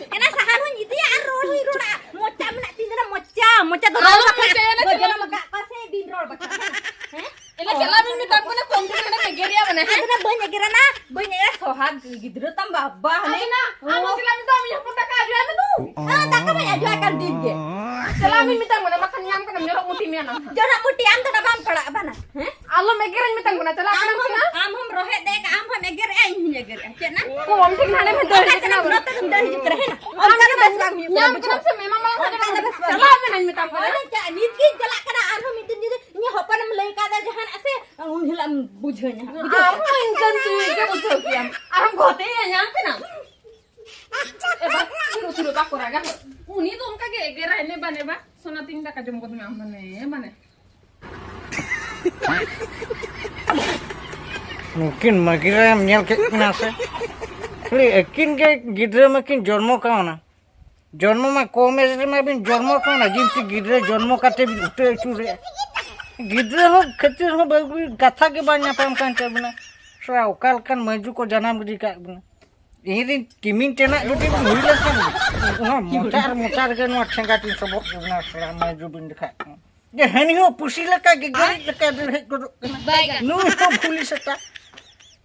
ᱪᱮᱫ ᱫᱚ ᱟᱞᱚᱢ ᱨᱚᱲ ᱵᱟᱠᱷᱟᱱ? ᱢᱮᱛᱟᱭᱟ ᱱᱟ, ᱵᱟᱹᱧ ᱪᱟᱞᱟᱜ ᱟᱸᱡᱚᱢ ᱟᱠᱟᱫ ᱠᱚᱣᱟ ᱥᱮ ᱵᱤᱱ ᱨᱚᱲ ᱵᱟᱠᱷᱟᱱ? ᱦᱮᱸ? ᱮᱱᱟ ᱪᱟᱞᱟᱣ ᱵᱤᱱ ᱢᱮᱛᱟᱢ ᱠᱟᱱᱟ, ᱠᱚᱢ ᱛᱮ ᱱᱚᱰᱮ ᱮᱜᱮᱨᱮᱭᱟ ᱢᱟᱱᱮ, ᱦᱮᱸ? ᱟᱫᱚ ᱱᱟ ᱵᱟᱹᱧ ᱮᱜᱮᱨᱟ ᱱᱟ, ᱵᱟᱹᱧ ᱮᱜᱮᱨᱟ, ᱥᱚᱦᱟᱜ ᱜᱤᱫᱽᱨᱟᱹ ᱛᱟᱢ ᱵᱟᱵᱟ, ᱦᱟᱱᱮ᱾ ᱟᱫᱚ ᱱᱟ, ᱟᱢ ᱦᱚᱸ ᱪᱟᱞᱟᱣ ᱢᱮᱛᱟᱢ, ᱤᱧ ᱦᱚᱯᱚᱱ ᱫᱟᱠᱟ ᱟᱹᱜᱩᱭ ᱢᱮ ᱫᱩ᱾ ᱦᱮᱸ, ᱫᱟᱠᱟ ᱢᱟᱧ ᱟᱹᱜᱩᱭ ᱠᱟᱱ ᱫᱤᱱ ᱜᱮ᱾ ᱪᱟᱞᱟᱣ ᱵᱤᱱ ᱢᱮᱛᱟᱢ ᱠᱟᱱᱟ, ᱵᱟᱠᱷᱟᱱ ᱧᱟᱢ ᱠᱟᱱᱟᱢ, ᱡᱚᱱᱚᱜ ᱢᱩᱴᱤ ᱢᱮᱭᱟ ᱱᱟ᱾ ᱡᱚᱱᱚᱜ ᱢᱩᱴᱤ ᱟᱢ ᱫᱚ ᱱᱟ ᱵᱟᱢ ᱯᱟᱲᱟᱜ ᱵᱟᱱᱟ, ᱦᱮᱸ? ᱟᱞᱚᱢ ᱮᱜᱮᱨᱟᱹᱧ ᱢᱮᱛᱟᱢ ᱠᱟᱱᱟ, ᱪᱟᱞᱟᱜ ᱟᱢ ᱠᱟᱱᱟᱢ ᱥᱮ ᱦᱚᱸᱢ, ᱱᱟ? ᱟᱢ ᱦᱚᱸᱢ ᱨᱚᱦᱮᱫ ᱫᱮ ᱠᱟᱜᱼᱟ, ᱟᱢ ᱦᱚᱸᱢ ᱮᱜᱮᱨᱮᱜᱼᱟ, ᱤᱧ ᱦᱚᱸᱧ ᱮᱜᱮᱨᱮᱜᱼᱟ, ᱪᱮᱫ ᱱᱟ? ᱠᱚᱢ ᱴᱷᱤᱠ ᱦᱟᱸᱰᱮ ᱢᱮ, ᱫᱟᱹᱲ ᱚᱱᱠᱟ ᱦᱤᱡᱩᱜ ᱠᱟᱱᱟ ᱪᱟᱞᱟᱜ ᱵᱟᱝ? ᱱᱚᱛᱮ ᱨᱮᱢ ᱫᱟᱹᱲ ᱦᱤᱡᱩᱜ ᱠᱟᱱᱟ, ᱦᱮᱸ ᱱᱟ? ᱚᱱᱠᱟ ᱫᱚ ᱵᱟᱝ ᱧᱟᱢ ᱠᱟᱱᱟᱢ ᱥᱮ, ᱢᱮᱢᱟ ᱢᱟᱲᱟᱝ ᱦᱚᱸ ᱪᱟᱞᱟᱜ ᱢᱮ᱾ ᱪᱟᱞᱟᱜ ᱢᱮ, ᱱᱟᱧ ᱢᱮᱛᱟᱢ ᱠᱟᱱᱟ᱾ ᱚᱱᱟ ᱪᱟ-, ᱱᱤᱛ ᱜᱤᱧ ᱪᱟᱞᱟᱜ ᱠᱟᱱᱟ, ᱟᱨᱦᱚᱸ ᱢᱤᱫ ᱫᱤᱱ ᱡᱩᱫᱤ ᱤᱧᱟᱹᱜ ᱦᱚᱯᱚᱱᱮᱢ ᱞᱟᱹᱭ ᱠᱟᱫᱟ ᱡᱟᱦᱟᱱᱟᱜ ᱥᱮ, ᱩᱱ ᱦᱤᱞᱳᱜ ᱮᱢ ᱵᱩᱡᱷᱟᱹᱣ ᱧᱟᱢᱟ, ᱵᱩᱡᱷᱟᱹᱣ ᱟᱢ ᱠᱮᱫᱟ? ᱦᱚᱸ ᱤᱧ ᱠᱟᱱ ᱛᱩᱭᱩ ᱜᱮ ᱵᱩᱡᱷᱟᱹᱣ ᱠᱮᱭᱟᱢ᱾ ᱟᱨᱦᱚᱸ ᱜᱷᱚᱛᱮ ᱧᱟᱧᱟᱢ ᱠᱟᱱᱟ᱾ ᱮ ᱵᱟ, ᱛᱩᱨᱩ ᱛᱩᱨᱩ ᱵᱟᱠᱚ ᱨᱟᱜᱟ᱾ ᱩᱱᱤ ᱫᱚ ᱚᱱᱠᱟ ᱜᱮ ᱮᱜᱮᱨᱟᱭ, ᱱᱮᱵᱟ, ᱱᱮᱵᱟ᱾ ᱥᱚᱱᱟ ᱛᱤᱧ ᱫᱟᱠᱟ ᱡᱚᱢ ᱜᱚᱫ ᱢᱮ ᱟᱢ ᱫᱚ, ᱱᱮ, ᱢᱟᱱᱮ᱾ ᱱᱩᱠᱤᱱ ᱢᱟᱹᱜᱤᱨᱟᱢ ᱧᱮᱞ ᱠᱮᱫ ᱠᱤᱱᱟ ᱥᱮ? ᱠᱷᱟᱹᱞᱤ ᱟᱹᱠᱤᱱ ᱜᱮ ᱜᱤᱫᱽᱨᱟᱹ ᱢᱟᱠᱤᱱ ᱡᱚᱱᱢᱚ ᱠᱟᱣᱱᱟ᱾ ᱡᱚᱱᱢᱚ ᱢᱟ ᱠᱚᱢ ᱮᱡᱽ ᱨᱮᱢᱟ ᱵᱤᱱ ᱡᱚᱱᱢᱚ ᱠᱟᱣᱱᱟ, ᱡᱤᱱᱛᱤ ᱜᱤᱫᱽᱨᱟᱹ ᱡᱚᱱᱢᱚ ᱠᱟᱛᱮ ᱵᱤᱱ ᱩᱴᱟᱹ ᱟᱹᱪᱩᱨᱮᱜᱼᱟ᱾ ᱜᱤᱫᱽᱨᱟᱹ ᱦᱚᱸ ᱠᱷᱟᱹᱛᱤᱨ ᱦᱚᱸ ᱵᱟᱹᱵᱤ ᱠᱟᱛᱷᱟ ᱜᱮ ᱵᱟᱝ ᱧᱟᱯᱟᱢ ᱠᱟᱱ ᱛᱟᱵᱤᱱᱟ᱾ ᱥᱮ ᱚᱠᱟ ᱞᱮᱠᱟᱱ ᱢᱟᱹᱭᱡᱩ ᱠᱚ ᱡᱟᱱᱟᱢ ᱜᱤᱰᱤ ᱠᱟᱜ ᱵᱤᱱᱟ? ᱤᱧ ᱨᱤᱱ ᱠᱤᱢᱤᱱ ᱴᱮᱱᱟᱜ ᱡᱩᱫᱤ ᱵᱤᱱ ᱦᱩᱭ ᱞᱮᱱᱠᱷᱟᱱ, ᱚᱱᱟ ᱢᱚᱪᱟ ᱟᱨ ᱢᱚᱪᱟ ᱨᱮᱜᱮ ᱱᱚᱣᱟ ᱴᱷᱮᱸᱜᱟ ᱛᱤᱧ ᱥᱚᱵᱚᱫ ᱠᱮᱵᱤᱱᱟ, ᱥᱮᱬᱟ ᱢᱟᱹᱭᱡᱩ ᱵᱤᱱ ᱫᱮᱠᱷᱟᱜ ᱠᱟᱱᱟ᱾ ᱡᱮ ᱦᱟᱹᱱᱤ ᱦᱚᱸ ᱯᱩᱥᱤ ᱞᱮᱠᱟ ᱜᱮ ᱜᱟᱹᱲᱤᱡ ᱞᱮᱠᱟ ᱫᱟᱹᱲ ᱦᱮᱡ ᱜᱚᱫᱚᱜ ᱠᱟᱱᱟ᱾ ᱵᱟᱭ ᱜᱟᱱ᱾ ᱱᱩᱭ ᱦᱚᱸ ᱯᱩᱞᱤᱥ ᱮᱴᱟ᱾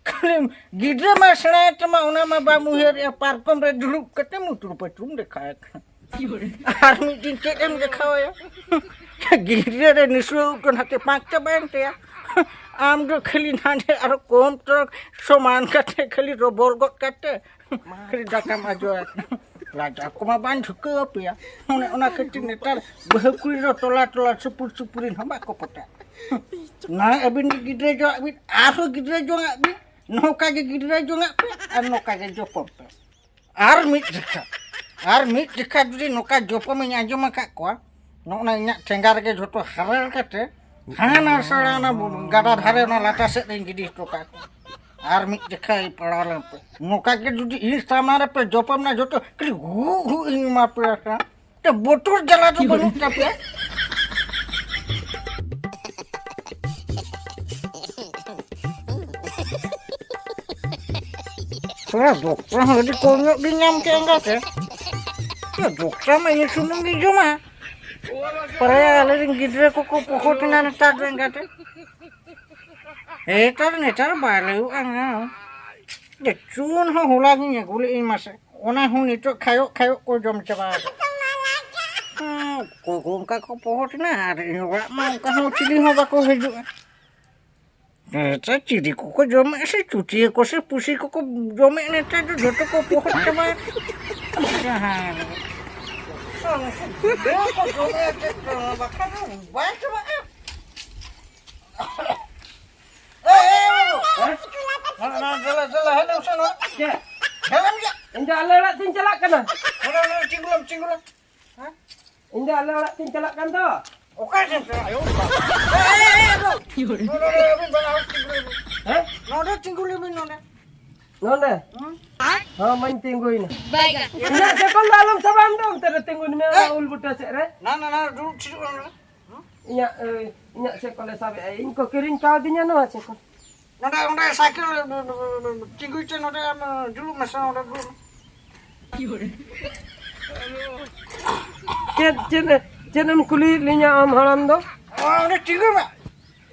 ᱠᱷᱟᱹᱞᱤ ᱜᱤᱫᱽᱨᱟᱹ ᱢᱟ ᱥᱮᱬᱟᱭ ᱛᱟᱢᱟ, ᱚᱱᱟ ᱢᱟ ᱵᱟᱢ ᱩᱭᱦᱟᱹᱨᱮᱜᱼᱟ, ᱯᱟᱨᱠᱚᱢ ᱨᱮ ᱫᱩᱲᱩᱵ ᱠᱟᱛᱮ ᱢᱩᱛᱩᱨ ᱯᱟᱹᱪᱩᱨ ᱫᱮᱠᱷᱟᱣᱮᱫ ᱠᱟᱱᱟ᱾ ᱟᱨ ᱢᱤᱫ ᱫᱤᱱ ᱪᱮᱫ ᱮᱢ ᱫᱮᱠᱷᱟᱣᱟᱭᱟ? ᱜᱤᱫᱽᱨᱟᱹ ᱨᱮ ᱱᱤᱥᱲᱟᱹ ᱩᱫ ᱫᱚ ᱱᱟᱛᱮ ᱯᱟᱸᱠ ᱪᱟᱵᱟᱭᱮᱱ ᱛᱟᱭᱟ᱾ ᱟᱢ ᱫᱚ ᱠᱷᱟᱹᱞᱤ ᱱᱟᱰᱮ ᱟᱨᱚ ᱠᱚᱢ ᱛᱚ ᱥᱚᱢᱟᱱ ᱠᱟᱛᱮ ᱠᱷᱟᱹᱞᱤ ᱨᱚᱵᱚᱲ ᱜᱚᱫ ᱠᱟᱛᱮ ᱠᱷᱟᱹᱞᱤ ᱫᱟᱠᱟᱢ ᱟᱡᱚᱭᱟ᱾ ᱞᱟᱡᱟᱣ ᱠᱚᱢᱟ ᱵᱟᱝ ᱡᱷᱩᱠᱟᱹᱣ ᱟᱯᱮᱭᱟ᱾ ᱚᱱᱮ ᱚᱱᱟ ᱠᱷᱟᱹᱛᱤᱨ ᱱᱮᱛᱟᱨ ᱵᱟᱹᱦᱩ ᱠᱩᱲᱤ ᱫᱚ ᱴᱚᱞᱟ ᱴᱚᱞᱟ ᱥᱩᱯᱩᱨ ᱥᱩᱯᱩᱨᱤᱱ ᱦᱚᱸ ᱵᱟᱠᱚ ᱯᱚᱴᱟᱜ᱾ ᱱᱟ ᱟᱹᱵᱤᱱ ᱜᱤᱫᱽᱨᱟᱹ ᱡᱚᱝᱟᱜ ᱵᱤᱱ, ᱟᱨᱦᱚᱸ ᱜᱤᱫᱽᱨᱟᱹ ᱡᱚᱝᱟᱜ ᱵᱤᱱ, ᱱᱚᱝᱠᱟ ᱜᱮ ᱜᱤᱫᱽᱨᱟᱹ ᱡᱚᱝᱟᱜ ᱯᱮ ᱟᱨ ᱱᱚᱝᱠᱟ ᱜᱮ ᱡᱚᱯᱚᱱ ᱯᱮ᱾ ᱟᱨ ᱢᱤᱫ ᱡᱚᱠᱷᱟ, ᱟᱨ ᱢᱤᱫ ᱡᱚᱠᱷᱟ ᱡᱩᱫᱤ ᱱᱚᱝᱠᱟ ᱡᱚᱯᱚᱢ ᱤᱧ ᱟᱸᱡᱚᱢ ᱟᱠᱟᱫ ᱠᱚᱣᱟ, ᱱᱚᱜᱼᱚ ᱱᱟ ᱤᱧᱟᱹᱜ ᱴᱷᱮᱸᱜᱟ ᱨᱮᱜᱮ ᱡᱷᱚᱛᱚ ᱦᱟᱨᱟᱲ ᱠᱟᱛᱮ, ᱦᱟᱱᱟ ᱥᱟᱲᱟ ᱚᱱᱟ ᱜᱟᱰᱟ ᱫᱷᱟᱨᱮ ᱚᱱᱟ ᱞᱟᱴᱟ ᱥᱮᱫ ᱨᱤᱧ ᱜᱤᱰᱤ ᱦᱚᱴᱚ ᱠᱟᱜ ᱠᱚᱣᱟ᱾ ᱟᱨ ᱢᱤᱫ ᱡᱚᱠᱷᱟ ᱯᱟᱲᱟᱣ ᱞᱮᱱ ᱯᱮ, ᱱᱚᱝᱠᱟ ᱜᱮ ᱡᱩᱫᱤ ᱤᱧ ᱥᱟᱢᱱᱟ ᱨᱮᱯᱮ ᱡᱚᱯᱚᱢ ᱱᱟ, ᱡᱷᱚᱛᱚ ᱠᱷᱟᱹᱞᱤ ᱦᱩ ᱦᱩ ᱤᱧ ᱮᱢᱟ ᱯᱮᱭᱟ ᱥᱮ᱾ ᱛᱮ ᱵᱚᱛᱚᱨ ᱡᱟᱞᱟ ᱫᱚ ᱵᱟᱹᱱᱩᱜ ᱛᱟᱯᱮᱭᱟ? ᱛᱷᱚᱲᱟ ᱫᱚᱠᱛᱟ ᱦᱚᱸ ᱟᱹᱰᱤ ᱠᱚᱢ ᱧᱚᱜ ᱜᱤᱧ ᱧᱟᱢ ᱠᱮᱫ ᱮᱸᱜᱟᱛᱮ᱾ ᱛᱷᱚᱲᱟ ᱫᱚᱠᱛᱟ ᱢᱟ ᱤᱧ ᱥᱩᱢᱩᱝ ᱜᱤᱧ ᱡᱚᱢᱟ᱾ ᱯᱨᱟᱭ ᱟᱞᱮᱨᱮᱱ ᱜᱤᱫᱽᱨᱟᱹ ᱠᱚᱠᱚ ᱯᱚᱦᱚᱴ ᱮᱱᱟ ᱱᱮᱛᱟᱨ ᱫᱚ ᱮᱸᱜᱟᱛᱮ᱾ ᱱᱮᱛᱟᱨ, ᱱᱮᱛᱟᱨ ᱵᱟᱭ ᱞᱟᱹᱭᱚᱜᱼᱟ ᱱᱟ᱾ ᱪᱩᱱ ᱦᱚᱸ ᱦᱚᱞᱟ ᱜᱤᱧ ᱟᱹᱜᱩ ᱞᱮᱫ ᱤᱧ ᱢᱟᱥᱮ᱾ ᱚᱱᱟ ᱦᱚᱸ ᱱᱤᱛᱚᱜ ᱠᱷᱟᱭᱚᱜ ᱠᱷᱟᱭᱚᱜ ᱠᱚ ᱡᱚᱢ ᱪᱟᱵᱟ ᱟᱠᱟᱫᱟ᱾ ᱦᱮᱸ, ᱚᱠᱚᱭ ᱠᱚ ᱚᱱᱠᱟ ᱠᱚ ᱯᱚᱦᱚᱴ ᱮᱱᱟ ᱟᱨ ᱤᱧ ᱚᱲᱟᱜ ᱢᱟ ᱚᱱᱠᱟ ᱦᱚᱸ ᱪᱤᱞᱤ ᱦᱚᱸ ᱵᱟᱠᱚ ᱦᱤᱡᱩᱜᱼᱟ᱾ ᱱᱮᱛᱟᱨ ᱪᱤᱞᱤ ᱠᱚᱠᱚ ᱡᱚᱢᱮᱫ ᱥᱮ ᱪᱩᱴᱤᱭᱟᱹ ᱠᱚ ᱥᱮ ᱯᱩᱥᱤ ᱠᱚᱠᱚ ᱡᱚᱢᱮᱫ, ᱱᱮᱛᱟᱨ ᱫᱚ ᱡᱚᱛᱚ ᱠᱚ ᱯᱚᱦᱚᱴ ᱪᱟᱵᱟᱭᱮᱱ᱾ ᱡᱟᱦᱟᱸ ᱨᱮ᱾ ᱩᱱᱠᱩ ᱜᱤᱫᱽᱨᱟᱹ ᱠᱚ ᱡᱚᱢᱮᱫ ᱪᱮᱫ ᱠᱚ, ᱵᱟᱠᱷᱟᱱ ᱫᱚ ᱵᱟᱭ ᱪᱟᱵᱟᱜᱼᱟ᱾ ᱮᱭ, ᱮᱭ, ᱮᱭ, ᱵᱟᱹᱵᱩ᱾ ᱦᱮᱸ? ᱱᱚᱰᱮ, ᱱᱚᱰᱮ, ᱫᱮᱞᱟ, ᱫᱮᱞᱟ, ᱦᱮᱡ ᱞᱮᱱ ᱥᱮ ᱱᱚᱰᱮ᱾ ᱪᱮᱫ? ᱦᱮᱡ ᱞᱮᱱ ᱜᱮ᱾ ᱤᱧ ᱫᱚ ᱟᱞᱮ ᱚᱲᱟᱜ ᱛᱤᱧ ᱪᱟᱞᱟᱜ ᱠᱟᱱᱟ᱾ ᱱᱚᱰᱮ, ᱱᱚᱰᱮ, ᱛᱤᱸᱜᱩ ᱞᱮᱢ, ᱛᱤᱸᱜᱩ ᱞᱮᱢ᱾ ᱦᱮᱸ? ᱤᱧ ᱫᱚ ᱟᱞᱮ ᱚᱲᱟᱜ ᱛᱤᱧ ᱪᱟᱞᱟᱜ ᱠᱟᱱ ᱫᱚ᱾ ᱚᱠᱟ ᱥᱮᱫ ᱯᱮ? ᱟᱭᱳ ᱵᱟᱵᱟ᱾ ᱮᱭ, ᱮᱭ, ᱮᱭ, ᱮᱭ, ᱵᱟᱹᱵᱩ᱾ ᱱᱚᱰᱮ, ᱱᱚᱰᱮ, ᱟᱹᱵᱤᱱ ᱵᱟᱱᱟ ᱦᱚᱲ ᱛᱤᱸᱜᱩ ᱞᱮᱵᱤᱱ᱾ ᱦᱮᱸ? ᱱᱚᱰᱮ ᱛᱤᱸᱜᱩ ᱞᱮᱵᱤᱱ, ᱱᱚᱰᱮ᱾ ᱱᱚᱰᱮ? ᱦᱩᱸ? ᱦᱚᱸ, ᱢᱟᱧ ᱛᱤᱸᱜᱩᱭᱮᱱᱟ᱾ ᱤᱧᱟᱹᱜ ᱥᱮᱠᱚᱞ ᱫᱚ ᱟᱞᱚᱢ ᱥᱟᱵᱟ ᱟᱢ ᱫᱚ, ᱚᱱᱛᱮ ᱨᱮ ᱛᱤᱸᱜᱩᱱ ᱢᱮ, ᱚᱱᱟ ᱮᱭ! ᱩᱞ ᱵᱩᱴᱟᱹ ᱥᱮᱫ ᱨᱮ᱾ ᱱᱟ, ᱱᱟ, ᱱᱟ, ᱫᱩᱲᱩᱵ ᱛᱷᱤᱨᱚᱜ ᱢᱮ ᱱᱚᱰᱮ᱾ ᱦᱩᱸ? ᱤᱧᱟᱹᱜ, ᱮ, ᱤᱧᱟᱹᱜ ᱥᱮᱠᱚᱞᱮ ᱥᱟᱵᱮᱜᱼᱟ, ᱤᱧ ᱠᱚ ᱠᱤᱨᱤᱧ ᱠᱟᱣᱫᱤᱧᱟ ᱱᱚᱣᱟ ᱥᱮᱠᱚᱞ᱾ ᱱᱚᱰᱮ, ᱚᱸᱰᱮ ᱥᱟᱭᱠᱮᱞ ᱛᱤᱸᱜᱩᱭ ᱛᱮ ᱱᱚᱰᱮ ᱟᱢ ᱫᱩᱲᱩᱵ ᱢᱮᱥᱮ, ᱱᱚᱰᱮ ᱫᱩᱲᱩᱵ ᱢᱮ᱾ ᱪᱮᱫ, ᱪᱮᱫ, ᱪᱮᱫ ᱮᱢ ᱠᱩᱞᱤᱭᱮᱫ ᱞᱤᱧᱟ ᱟᱢ ᱦᱟᱲᱟᱢ ᱫᱚ? ᱚ, ᱚᱸᱰᱮ ᱛᱤᱸᱜᱩᱭ ᱢᱮ᱾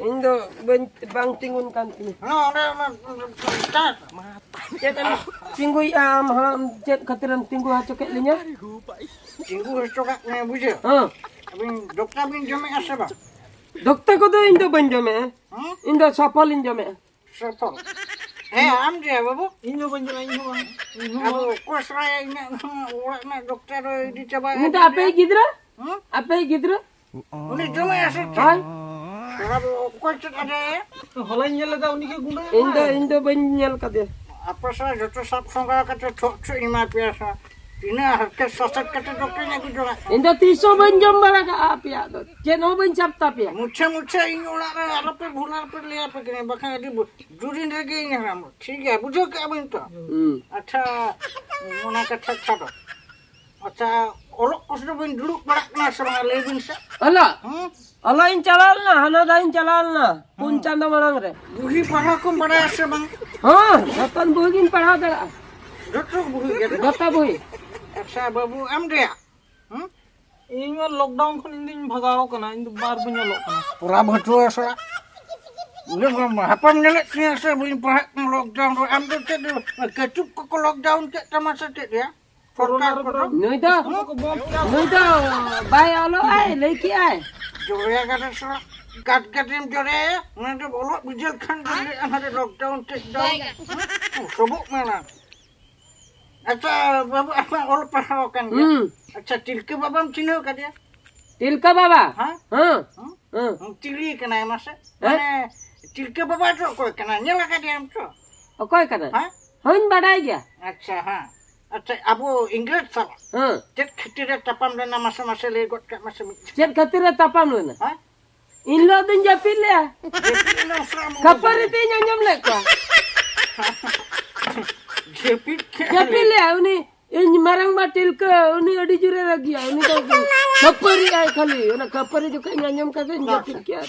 ᱤᱧ ᱫᱚ ᱵᱟᱹᱧ, ᱵᱟᱝ ᱛᱤᱸᱜᱩᱱ ᱠᱟᱱ ᱛᱤᱧᱟᱹ᱾ ᱦᱮᱸ, ᱚᱸᱰᱮ ᱚᱱᱟ ᱪᱮᱫ ᱮᱢ ᱛᱤᱸᱜᱩᱭᱮᱫᱼᱟ ᱟᱢ ᱦᱟᱲᱟᱢ? ᱪᱮᱫ ᱠᱷᱟᱹᱛᱤᱨᱮᱢ ᱛᱤᱸᱜᱩ ᱦᱚᱪᱚ ᱠᱮᱫ ᱞᱤᱧᱟ? ᱛᱤᱸᱜᱩ ᱦᱚᱪᱚ ᱠᱟᱜ ᱢᱮ, ᱵᱩᱡᱷᱟᱹᱣ? ᱦᱮᱸ᱾ ᱟᱹᱵᱤᱱ ᱫᱚᱠᱛᱟ ᱵᱤᱱ ᱡᱚᱢᱮᱜᱼᱟ ᱥᱮ ᱵᱟᱝ? ᱫᱚᱠᱛᱟ ᱠᱚᱫᱚ ᱤᱧ ᱫᱚ ᱵᱟᱹᱧ ᱡᱚᱢᱮᱜᱼᱟ᱾ ᱦᱮᱸ? ᱤᱧ ᱫᱚ ᱥᱟᱯᱷᱚᱞᱤᱧ ᱡᱚᱢᱮᱜᱼᱟ᱾ ᱥᱟᱯᱷᱚᱞ? ᱦᱮᱸ, ᱟᱢ ᱡᱮ ᱵᱟᱹᱵᱩ? ᱤᱧ ᱦᱚᱸ ᱵᱟᱹᱧ ᱡᱚᱢᱟ, ᱤᱧ ᱦᱚᱸ ᱵᱟᱝ, ᱤᱧ ᱦᱚᱸ ᱟᱵᱚ ᱵᱟᱝ᱾ ᱚᱠᱚᱭ ᱥᱟᱞᱟᱭ ᱤᱧᱟᱹᱜ ᱦᱚᱸ ᱚᱲᱟᱜ ᱨᱮᱱᱟᱜ ᱫᱚᱠᱛᱟ ᱫᱚ ᱤᱫᱤ ᱪᱟᱵᱟᱭᱟ ᱩᱱᱤ ᱫᱚ ᱟᱯᱮᱭᱤᱡ ᱜᱤᱫᱽᱨᱟᱹ? ᱦᱮᱸ? ᱟᱯᱮᱭᱤᱡ ᱜᱤᱫᱽᱨᱟᱹ? ᱩᱱᱤ ᱡᱚᱢᱮᱜᱼᱟ ᱥᱮ ᱪᱮᱫ? ᱦᱳᱭ᱾ ᱚᱱᱟ ᱫᱚ ᱚᱠᱚᱭ ᱪᱮᱫ ᱟᱫᱮ? ᱦᱚᱞᱟᱧ ᱧᱮᱞ ᱞᱮᱫᱟ, ᱩᱱᱤ ᱜᱮ ᱜᱩᱸᱰᱟᱹ ᱤᱧ ᱫᱚ, ᱠᱟᱱᱟᱭ᱾ ᱤᱧ ᱫᱚ ᱵᱟᱹᱧ ᱧᱮᱞ ᱠᱟᱫᱮᱭᱟ᱾ ᱟᱯᱮ ᱥᱟᱞᱟ ᱡᱚᱛᱚ ᱥᱟᱵ ᱥᱚᱸᱜᱟ ᱠᱟᱛᱮ ᱴᱷᱚᱜ ᱴᱷᱚᱜ ᱤᱧ ᱮᱢᱟ ᱯᱮᱭᱟ ᱥᱮ? ᱛᱤᱱᱟᱹᱜ ᱦᱟᱨᱠᱮᱛ ᱥᱟᱥᱮᱛ ᱠᱟᱛᱮ ᱫᱚᱠᱛᱟᱧ ᱟᱹᱜᱩ ᱡᱚᱝᱟᱜ ᱠᱟᱱᱟ᱾ ᱤᱧ ᱫᱚ ᱛᱤᱥ ᱦᱚᱸ ᱵᱟᱹᱧ ᱡᱚᱢ ᱵᱟᱲᱟ ᱠᱟᱜᱼᱟ ᱟᱯᱮᱭᱟᱜ ᱫᱚ᱾ ᱪᱮᱫ ᱦᱚᱸ ᱵᱟᱹᱧ ᱥᱟᱵ ᱛᱟᱯᱮᱭᱟ᱾ ᱢᱩᱪᱷᱟᱹ ᱢᱩᱪᱷᱟᱹ ᱤᱧ ᱚᱲᱟᱜ ᱨᱮ ᱟᱞᱚᱯᱮ ᱵᱷᱩᱞ, ᱟᱞᱚᱯᱮ ᱞᱟᱹᱭᱟ ᱯᱮ ᱠᱟᱹᱱᱟᱹᱧ, ᱵᱟᱠᱷᱟᱱ ᱟᱹᱰᱤ ᱵᱩ-, ᱡᱩᱨᱤᱱ ᱨᱮᱜᱮ ᱤᱧ ᱦᱟᱲᱟᱢᱚᱜ᱾ ᱴᱷᱤᱠ ᱜᱮᱭᱟ, ᱵᱩᱡᱷᱟᱹᱣ ᱠᱮᱜᱼᱟ ᱵᱤᱱ ᱛᱚ? ᱦᱩᱸ᱾ ᱟᱪᱪᱷᱟ, ᱚᱱᱟ ᱠᱟᱛᱷᱟ ᱪᱷᱟᱰᱚ᱾ ᱟᱪᱪᱷᱟ, ᱚᱞᱚᱜ ᱠᱚᱥᱴᱚ ᱵᱤᱱ ᱫᱩᱲᱩᱵ ᱵᱟᱲᱟᱜ ᱠᱟᱱᱟ ᱥᱮ ᱵᱟᱝ, ᱞᱟᱹᱭ ᱵᱤᱱ ᱥᱮ? ᱚᱞᱚᱜ? ᱦᱩᱸ? ᱚᱞᱚᱜ ᱤᱧ ᱪᱟᱞᱟᱣ ᱞᱮᱱᱟ, ᱦᱟᱱᱟ ᱫᱷᱟᱣ ᱤᱧ ᱪᱟᱞᱟᱣ ᱞᱮᱱᱟ, ᱯᱩᱱ ᱦᱩᱸ᱾ ᱪᱟᱸᱫᱚ ᱢᱟᱲᱟᱝ ᱨᱮ᱾ ᱵᱩᱦᱤ ᱯᱟᱲᱦᱟᱣ ᱠᱚᱢ ᱵᱟᱲᱟᱭᱟ ᱥᱮ ᱵᱟᱝ? ᱦᱚᱸ, ᱡᱚᱛᱚᱱ ᱵᱩᱦᱤ ᱜᱤᱧ ᱯᱟᱲᱦᱟᱣ ᱫᱟᱲᱮᱭᱟᱜᱼᱟ᱾ ᱡᱚᱛᱚ ᱵᱩᱦᱤ ᱜᱮ? ᱡᱚᱛᱚ ᱵᱩᱦᱤ᱾ ᱟᱪᱪᱷᱟ, ᱵᱟᱹᱵᱩ, ᱟᱢ ᱨᱮᱭᱟᱜ? ᱦᱩᱸ? ᱤᱧ ᱢᱟ ᱞᱚᱠᱰᱟᱣᱩᱱ ᱠᱷᱚᱱ ᱤᱧ ᱫᱩᱧ ᱵᱷᱟᱜᱟᱣ ᱠᱟᱱᱟ, ᱤᱧ ᱫᱚ ᱵᱟᱨ ᱵᱟᱹᱧ ᱚᱞᱚᱜ ᱠᱟᱱᱟ᱾ ᱯᱚᱲᱟ ᱵᱷᱟᱹᱴᱩᱣᱟᱹ ᱥᱟᱞᱟᱜ᱾ ᱤᱭᱟᱹ ᱢᱟ, ᱦᱟᱯᱟᱢ ᱧᱮᱞᱮᱫ ᱛᱤᱧᱟᱹ ᱥᱮ ᱵᱟᱹᱧ ᱯᱟᱲᱦᱟᱜ ᱠᱟᱱᱟ ᱞᱚᱠᱰᱟᱣᱩᱱ ᱨᱮ? ᱟᱢ ᱫᱚ ᱪᱮᱫ ᱠᱟᱹᱪᱩᱠ ᱠᱚᱠᱚ ᱞᱚᱠᱰᱟᱣᱩᱱ ᱠᱮᱫ ᱛᱟᱢᱟ ᱥᱮ ᱪᱮᱫ ᱭᱟ? ᱥᱚᱨᱠᱟᱨ ᱠᱚᱫᱚ? ᱱᱩᱭ ᱫᱚ, ᱱᱩᱭ ᱫᱚ ᱵᱟᱭ ᱚᱞᱚᱜ ᱟᱭ, ᱞᱟᱹᱭ ᱠᱮᱜᱼᱟᱭ᱾ ᱡᱚᱲᱮᱭᱟ ᱜᱟᱰᱟ ᱥᱟᱞᱟᱜ ᱜᱟᱫ ᱜᱟᱫᱮᱢ ᱡᱚᱲᱮᱭᱟ, ᱚᱱᱟ ᱫᱚ ᱚᱞᱚᱜ ᱵᱩᱡᱷᱟᱹᱣ ᱠᱷᱟᱱ ᱫᱚ ᱞᱟᱹᱭ ᱟᱢ ᱦᱟᱱᱮ ᱞᱚᱠᱰᱟᱣᱩᱱ ᱴᱮᱠᱰᱟᱣᱩᱱ᱾ ᱥᱚᱵᱚᱜ ᱢᱮ ᱚᱱᱟ᱾ ᱟᱪᱪᱷᱟ ᱵᱟᱹᱵᱩ, ᱟᱢ ᱚᱞ ᱯᱟᱲᱦᱟᱣ ᱟᱠᱟᱱ ᱜᱮᱭᱟ? ᱦᱩᱸ᱾ ᱟᱪᱪᱷᱟ, ᱛᱤᱞᱠᱟᱹ ᱵᱟᱵᱟᱢ ᱪᱤᱱᱦᱟᱹᱣ ᱠᱟᱫᱮᱭᱟ? ᱛᱤᱞᱠᱟᱹ ᱵᱟᱵᱟ? ᱦᱮᱸ? ᱦᱮᱸ᱾ ᱦᱮᱸ? ᱦᱮᱸ᱾ ᱪᱤᱞᱤ ᱠᱟᱱᱟᱭ ᱢᱟᱥᱮ? ᱦᱮᱸ? ᱢᱟᱱᱮ, ᱛᱤᱞᱠᱟᱹ ᱵᱟᱵᱟ ᱫᱚ ᱚᱠᱚᱭ ᱠᱟᱱᱟᱭ? ᱧᱮᱞ ᱟᱠᱟᱫᱮᱭᱟᱢ ᱛᱚ? ᱚᱠᱚᱭ ᱠᱟᱱᱟᱭ? ᱦᱮᱸ? ᱦᱚᱧ ᱵᱟᱰᱟᱭ ᱜᱮᱭᱟ᱾ ᱟᱪᱪᱷᱟ, ᱦᱮᱸ᱾ ᱟᱪᱪᱷᱟ, ᱟᱵᱚ ᱤᱝᱨᱮᱡᱽ ᱥᱟᱞᱟᱜ ᱦᱮᱸ᱾ ᱪᱮᱫ ᱠᱷᱟᱹᱛᱤᱨ ᱮ ᱛᱟᱯᱟᱢ ᱞᱮᱱᱟ? ᱢᱟᱥᱮ, ᱢᱟᱥᱮ ᱞᱟᱹᱭ ᱜᱚᱫ ᱠᱟᱜ ᱢᱟᱥᱮ ᱢᱤᱫ᱾ ᱪᱮᱫ ᱠᱷᱟᱹᱛᱤᱨ ᱮ ᱛᱟᱯᱟᱢ ᱞᱮᱱᱟ? ᱦᱮᱸ? ᱤᱧ ᱦᱤᱞᱳᱜ ᱫᱚᱧ ᱡᱟᱹᱯᱤᱫ ᱞᱮᱜᱼᱟ᱾ ᱡᱟᱹᱯᱤᱫ ᱞᱮᱱᱟ ᱥᱮ ᱟᱢ? ᱠᱷᱟᱹᱯᱟᱹᱨᱤ ᱛᱮᱧ ᱟᱸᱡᱚᱢ ᱞᱮᱫ ᱠᱚᱣᱟ᱾ ᱡᱟᱹᱯᱤᱫ ᱠᱮᱜᱼᱟ ᱡᱟᱹᱯᱤᱫ ᱞᱮ᱾ ᱞᱮᱜᱼᱟ ᱩᱱᱤ, ᱤᱧ ᱢᱟᱨᱟᱝ ᱵᱟ ᱛᱤᱞᱠᱟᱹ, ᱩᱱᱤ ᱟᱹᱰᱤ ᱡᱳᱨᱮ ᱨᱟᱹᱜᱤᱭᱟ᱾ ᱩᱱᱤ ᱫᱚ ᱠᱷᱟᱹᱯᱟᱹᱨᱤ ᱟᱭ ᱠᱷᱟᱹᱞᱤ᱾ ᱚᱱᱟ ᱠᱷᱟᱹᱯᱟᱹᱨᱤ ᱡᱚᱠᱷᱮᱡ ᱤᱧ ᱟᱸᱡᱚᱢ ᱠᱟᱫᱟ, ᱤᱧ ᱡᱟᱹᱯᱤᱫ ᱠᱮᱜᱼᱟ᱾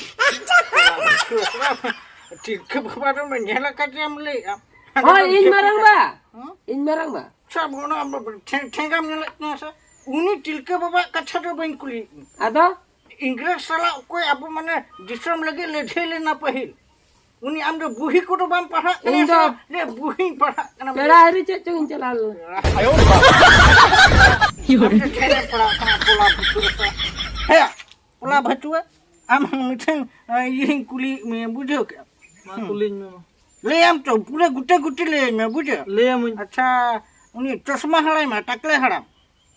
ᱛᱤᱞᱠᱟᱹ ᱵᱟᱵᱟ ᱫᱚ ᱧᱮᱞ ᱟᱠᱟᱫᱮᱭᱟᱢ ᱞᱟᱹᱭᱮᱜᱼᱟᱢ? ᱦᱳᱭ, ᱤᱧ ᱢᱟᱨᱟᱝ ᱵᱟ᱾ ᱦᱮᱸ? ᱤᱧ ᱢᱟᱨᱟᱝ ᱵᱟ᱾ ᱟᱪᱪᱷᱟ, ᱚᱱᱟ ᱴᱷᱮ-, ᱴᱷᱮᱸᱜᱟᱢ ᱧᱮᱞᱮᱫ ᱛᱤᱧᱟᱹ ᱥᱮ? ᱩᱱᱤ ᱛᱤᱞᱠᱟᱹ ᱵᱟᱵᱟᱣᱟᱜ ᱠᱟᱛᱷᱟ ᱫᱚ ᱵᱟᱹᱧ ᱠᱩᱞᱤᱭᱮᱫ ᱢᱮᱭᱟ᱾ ᱟᱫᱚ? ᱤᱝᱨᱮᱡᱽ ᱥᱟᱞᱟᱜ ᱚᱠᱚᱭ ᱟᱵᱚ ᱢᱟᱱᱮ ᱫᱤᱥᱚᱢ ᱞᱟᱹᱜᱤᱫ ᱞᱟᱹᱲᱦᱟᱹᱭ ᱞᱮᱱᱟ ᱯᱟᱹᱦᱤᱞ, ᱩᱱᱤ ᱟᱢ ᱫᱚ ᱵᱩᱦᱤ ᱠᱚᱫᱚ ᱵᱟᱢ ᱯᱟᱲᱦᱟᱜ ᱠᱟᱱᱟ ᱤᱧ ᱥᱮ? ᱫᱚ ᱡᱮ ᱵᱩᱦᱤᱧ ᱯᱟᱲᱦᱟᱜ ᱠᱟᱱᱟ᱾ ᱯᱮᱲᱟ ᱦᱤᱨᱤ ᱪᱮᱫ ᱪᱚᱝ ᱤᱧ ᱪᱟᱞᱟᱣ ᱞᱮᱱᱟ᱾ ᱟᱢ ᱫᱚ ᱪᱮᱫ ᱮᱢ ᱯᱟᱲᱦᱟᱜ ᱠᱟᱱᱟ? ᱯᱚᱞᱟ ᱵᱷᱟᱹᱴᱩᱣᱟᱹ ᱥᱟᱞᱟᱜ᱾ ᱦᱮᱸ, ᱯᱚᱞᱟ ᱵᱷᱟᱹᱴᱩᱣᱟᱹ, ᱟᱢ ᱢᱤᱫᱴᱮᱱ, ᱟᱸ, ᱤᱭᱟᱹᱧ ᱠᱩᱞᱤᱭᱮᱫ ᱢᱮᱭᱟ, ᱵᱩᱡᱷᱟᱹᱣ ᱠᱮᱜᱼᱟᱢ? ᱢᱟ ᱠᱩᱞᱤᱧ ᱢᱮ ᱢᱟ᱾ ᱞᱟᱹᱭᱟᱢ ᱛᱚ, ᱯᱩᱨᱟᱹ ᱜᱩᱴᱮ ᱜᱩᱴᱤ ᱞᱟᱹᱭᱟᱹᱧ ᱢᱮ, ᱵᱩᱡᱷᱟᱹᱣ? ᱞᱟᱹᱭᱟᱢᱟᱹᱧ᱾ ᱟᱪᱪᱷᱟ, ᱩᱱᱤ ᱪᱚᱥᱢᱟ ᱦᱟᱲᱟᱢ, ᱴᱟᱠᱞᱮ ᱦᱟᱲᱟᱢ,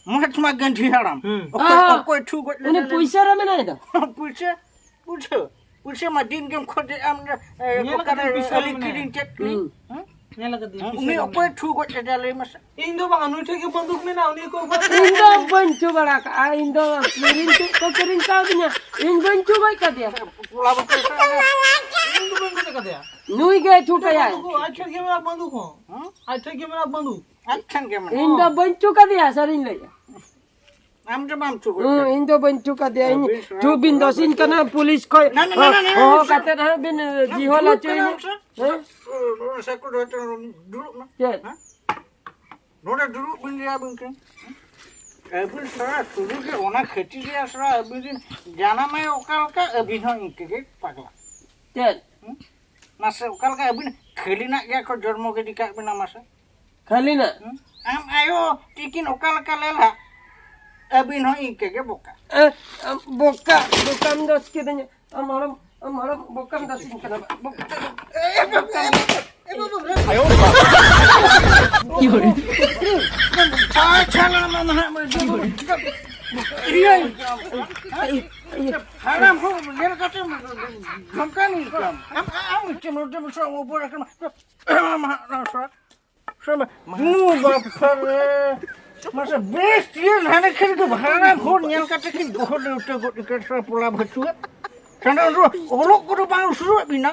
ᱢᱚᱦᱟᱛᱢᱟ ᱜᱟᱱᱫᱷᱤ ᱦᱟᱲᱟᱢ᱾ ᱦᱩᱸ᱾ ᱚᱠᱚᱭ, ᱚ, ᱚᱠᱚᱭ ᱴᱷᱩ ᱜᱚᱡ ᱞᱮᱫᱮ ᱩᱱᱤ ᱞᱟᱹᱭ ᱯᱩᱭᱥᱟᱹ ᱢᱮ? ᱨᱮ ᱢᱮᱱᱟᱭ ᱫᱚ᱾ ᱯᱩᱭᱥᱟᱹ, ᱵᱩᱡᱷᱟᱹᱣ? ᱯᱩᱭᱥᱟᱹ ᱢᱟ ᱫᱤᱱ ᱜᱮᱢ ᱠᱷᱚᱡᱮᱜᱼᱟ, ᱟᱢ ᱫᱚ, ᱮ, ᱧᱮᱞ ᱚᱠᱟᱨᱮ ᱠᱟᱫᱟᱹᱧ ᱯᱩᱭᱥᱟᱹ ᱟᱹᱞᱤᱧ ᱢᱮᱱᱟᱭᱟ᱾ ᱠᱤᱨᱤᱧ ᱪᱮᱫ ᱠᱤᱨᱤᱧ? ᱦᱩᱸ᱾ ᱦᱮᱸ? ᱧᱮᱞ ᱠᱟᱫᱟᱹᱧ ᱦᱮᱸ, ᱯᱩᱭᱥᱟᱹ ᱩᱱᱤ ᱢᱮᱱᱟᱭᱟ᱾ ᱚᱠᱚᱭ ᱴᱷᱩ ᱜᱚᱡ ᱞᱮᱫᱮᱭᱟ ᱞᱟᱹᱭ ᱢᱮᱥᱮ? ᱤᱧ ᱫᱚ ᱵᱟᱝ, ᱱᱩᱭ ᱴᱷᱮᱡ ᱜᱮ ᱵᱟᱹᱱᱫᱩᱠ ᱢᱮᱱᱟᱜᱼᱟ, ᱩᱱᱤ ᱚᱠᱚᱭ ᱜᱚᱡ ᱤᱧ ᱫᱚ ᱞᱮᱫᱮᱭᱟ? ᱵᱟᱹᱧ ᱪᱩ ᱵᱟᱲᱟ ᱠᱟᱜᱼᱟ, ᱤᱧ ᱫᱚ ᱠᱤᱨᱤᱧ ᱪᱮᱫ ᱠᱚ ᱠᱤᱨᱤᱧ ᱠᱟᱣᱫᱤᱧᱟ, ᱤᱧ ᱵᱟᱹᱧ ᱪᱩ ᱜᱚᱡ ᱠᱟᱫᱮᱭᱟ᱾ ᱯᱚᱞᱟ ᱵᱟᱯᱮ ᱤᱧ ᱫᱚ ᱵᱟᱹᱧ ᱜᱚᱡ ᱠᱟᱫᱮᱭᱟ᱾ ᱱᱩᱭ ᱜᱮ ᱪᱷᱩᱴᱟᱹᱭᱟᱭ᱾ ᱵᱟᱹᱱᱫᱩᱠ, ᱟᱡ ᱴᱷᱮᱡ ᱜᱮ ᱢᱮᱱᱟᱜ ᱵᱟᱹᱱᱫᱩᱠ ᱦᱚᱸ᱾ ᱦᱮᱸ? ᱟᱡ ᱴᱷᱮᱡ ᱜᱮ ᱢᱮᱱᱟᱜ ᱵᱟᱹᱱᱫᱩᱠ᱾ ᱟᱡ ᱴᱷᱮᱱ ᱜᱮ ᱢᱮᱱᱟᱜᱼᱟ᱾ ᱤᱧ ᱫᱚ ᱵᱟᱹᱧ ᱪᱩ ᱠᱟᱫᱮᱭᱟ, ᱥᱟᱹᱨᱤᱧ ᱞᱟᱹᱭᱟ᱾ ᱟᱢ ᱫᱚ ᱵᱟᱢ ᱪᱩ ᱜᱚᱡ ᱦᱩᱸ, ᱠᱟᱫᱮᱭᱟ᱾ ᱤᱧ ᱫᱚ ᱵᱟᱹᱧ ᱪᱩ ᱠᱟᱫᱮᱭᱟ᱾ ᱤᱧ ᱟᱹᱵᱤᱱ ᱥᱟᱞᱟ ᱴᱷᱩ ᱵᱤᱱ ᱠᱚ ᱫᱚᱥᱤᱧ ᱠᱟᱱᱟ, ᱯᱩᱞᱤᱥ ᱠᱷᱚᱡ ᱱᱟ, ᱱᱟ, ᱱᱟ, ᱱᱟ, ᱱᱟ, ᱦᱚᱦᱚ ᱱᱟ, ᱠᱟᱛᱮ ᱦᱟᱸᱜ ᱵᱤᱱ ᱱᱟ, ᱡᱤᱦᱚᱞ ᱫᱩᱲᱩᱵ ᱦᱚᱪᱚᱭᱤᱧᱟ᱾ ᱠᱟᱱᱟᱢ ᱥᱮ? ᱦᱮᱸ? ᱱᱚᱰᱮ ᱥᱮ ᱠᱚ ᱫᱚᱦᱚ ᱦᱚᱪᱚ, ᱫᱩᱲᱩᱵ ᱢᱮ᱾ ᱪᱮᱫ? ᱦᱮᱸ? ᱱᱚᱰᱮ ᱫᱩᱲᱩᱵ ᱵᱤᱱ ᱞᱟᱹᱭᱟ ᱵᱤᱱ ᱠᱟᱱ᱾ ᱟᱹᱵᱤᱱ ᱥᱟᱞᱟ ᱥᱩᱫᱷᱩ ᱜᱮ ᱚᱱᱟ ᱠᱷᱟᱹᱴᱤ ᱨᱮᱭᱟᱜ ᱥᱟᱞᱟ ᱟᱹᱵᱤᱱ ᱨᱤᱱ ᱡᱟᱱᱟᱢᱟᱭ ᱚᱠᱟ ᱞᱮᱠᱟ, ᱟᱹᱵᱤᱱ ᱦᱚᱸ ᱤᱱᱠᱟᱹ ᱜᱮ ᱯᱟᱜᱽᱞᱟ᱾ ᱪᱮᱫ? ᱦᱩᱸ? ᱢᱟᱥᱮ ᱚᱠᱟ ᱞᱮᱠᱟ ᱟᱹᱵᱤᱱ ᱠᱷᱟᱹᱞᱤᱱᱟᱜ ᱜᱮᱭᱟ ᱠᱚ ᱡᱚᱱᱢᱚ ᱜᱤᱰᱤ ᱠᱟᱜ ᱵᱤᱱᱟ ᱢᱟᱥᱮ? ᱠᱷᱟᱹᱞᱤᱱᱟᱜ? ᱦᱩᱸ? ᱟᱢ ᱟᱭᱳ ᱛᱤᱠᱤᱱ ᱚᱠᱟ ᱞᱮᱠᱟ ᱞᱮᱞᱦᱟ, ᱟᱹᱵᱤᱱ ᱦᱚᱸ ᱤᱱᱠᱟᱹ ᱜᱮ ᱵᱚᱠᱟ᱾ ᱮ, ᱟᱢ ᱵᱚᱠᱟ, ᱵᱚᱠᱟᱢ ᱫᱚᱥ ᱠᱤᱫᱤᱧᱟ᱾ ᱟᱢ ᱦᱚᱲᱚᱢ, ᱟᱢ ᱦᱚᱲᱚᱢ ᱵᱚᱠᱟᱢ ᱫᱚᱥᱤᱧ ᱠᱟᱱᱟ᱾ ᱵᱚᱠᱟ᱾ ᱮ, ᱵᱚᱠᱟ᱾ ᱟᱭᱳ ᱵᱟᱵᱟ᱾ ᱪᱷᱟ, ᱪᱷᱟ, ᱞᱟᱲᱟ ᱢᱟ ᱱᱟᱦᱟᱜ ᱢᱟ ᱤᱭᱟᱹ᱾ ᱦᱟᱲᱟᱢ ᱦᱚᱲ ᱧᱮᱞ ᱠᱟᱛᱮ ᱫᱷᱚᱢᱠᱟᱣ ᱠᱟᱱᱟ᱾ ᱟᱢ, ᱟᱢ, ᱟᱢ ᱪᱮᱫ ᱮᱢ ᱨᱚᱲ ᱫᱟ? ᱥᱚ ᱚᱵᱚᱨ ᱟᱠᱟᱱᱟ᱾ ᱟᱢ ᱦᱟᱜ ᱱᱚᱣᱟ ᱥᱚ, ᱥᱚ, ᱢᱩ ᱵᱟᱯᱷᱟ ᱨᱮ᱾ ᱢᱟᱥᱮ ᱵᱮᱥ ᱤᱭᱟᱹ ᱦᱟᱱᱮ ᱠᱷᱟᱹᱞᱤ ᱫᱚ ᱦᱟᱲᱟᱢ ᱦᱚᱲ ᱧᱮᱞ ᱠᱟᱛᱮ ᱠᱤᱱ ᱫᱚᱦᱚ ᱞᱮ ᱩᱴᱟᱹ ᱜᱚᱫ ᱠᱟᱱ ᱥᱚ ᱯᱚᱞᱟ ᱵᱷᱟᱹᱪᱩᱣᱟᱹ᱾ ᱪᱟᱸᱫᱳ ᱵᱚᱸᱜᱟ ᱚᱞᱚᱜ ᱠᱚᱫᱚ ᱵᱟᱝ ᱩᱥᱩᱨᱚᱜ ᱵᱤᱱᱟ᱾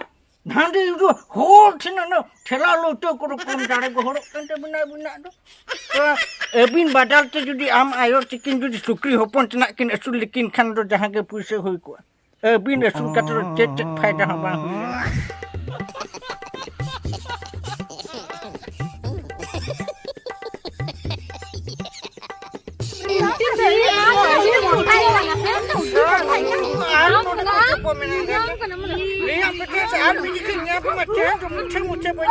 ᱦᱟᱸᱰᱮ ᱩᱫᱩ ᱦᱚᱲ ᱴᱷᱮᱱ ᱚᱱᱟ ᱴᱷᱮᱞᱟᱣ ᱞᱚᱴᱚ ᱠᱚᱫᱚ ᱠᱚᱢ ᱫᱟᱲᱮ ᱜᱚᱦᱚᱲᱚᱜ ᱠᱟᱱ ᱛᱟᱵᱤᱱᱟ ᱟᱹᱵᱤᱱᱟᱜ ᱫᱚ᱾ ᱛᱚ, ᱟᱹᱵᱤᱱ ᱵᱟᱫᱟᱞ ᱛᱮ ᱡᱩᱫᱤ ᱟᱢ ᱟᱭᱳ ᱛᱤᱠᱤᱱ ᱡᱩᱫᱤ ᱥᱩᱠᱨᱤ ᱦᱚᱯᱚᱱ ᱛᱮᱱᱟᱜ ᱠᱤᱱ ᱟᱹᱥᱩᱞ ᱞᱮᱠᱤᱱ ᱠᱷᱟᱱ ᱫᱚ ᱡᱟᱦᱟᱸ ᱜᱮ ᱯᱩᱭᱥᱟᱹ ᱦᱩᱭ ᱠᱚᱜᱼᱟ᱾ ᱟᱹᱵᱤᱱ ᱟᱹᱥᱩᱞ ᱠᱟᱛᱮ ᱫᱚ ᱪᱮᱫ ᱪᱮᱫ ᱯᱷᱟᱭᱫᱟ ᱦᱚᱸ ᱵᱟᱝ ᱦᱩᱭᱩᱜᱼᱟ᱾ ᱟᱨ ᱱᱚᱰᱮ ᱠᱚ ᱪᱟᱯᱚ ᱢᱮᱱᱟᱜ ᱞᱮᱭᱟ᱾ ᱞᱟᱹᱭᱟᱜ ᱯᱮ ᱛᱟᱦᱮᱸ ᱥᱮ ᱟᱨ ᱢᱤᱫ ᱡᱚᱠᱷᱚᱱ ᱧᱟᱢ ᱯᱮ ᱢᱟ, ᱪᱮᱫ ᱪᱚ ᱢᱩᱪᱷᱟᱹ ᱢᱩᱪᱷᱟᱹ ᱵᱟᱹᱧ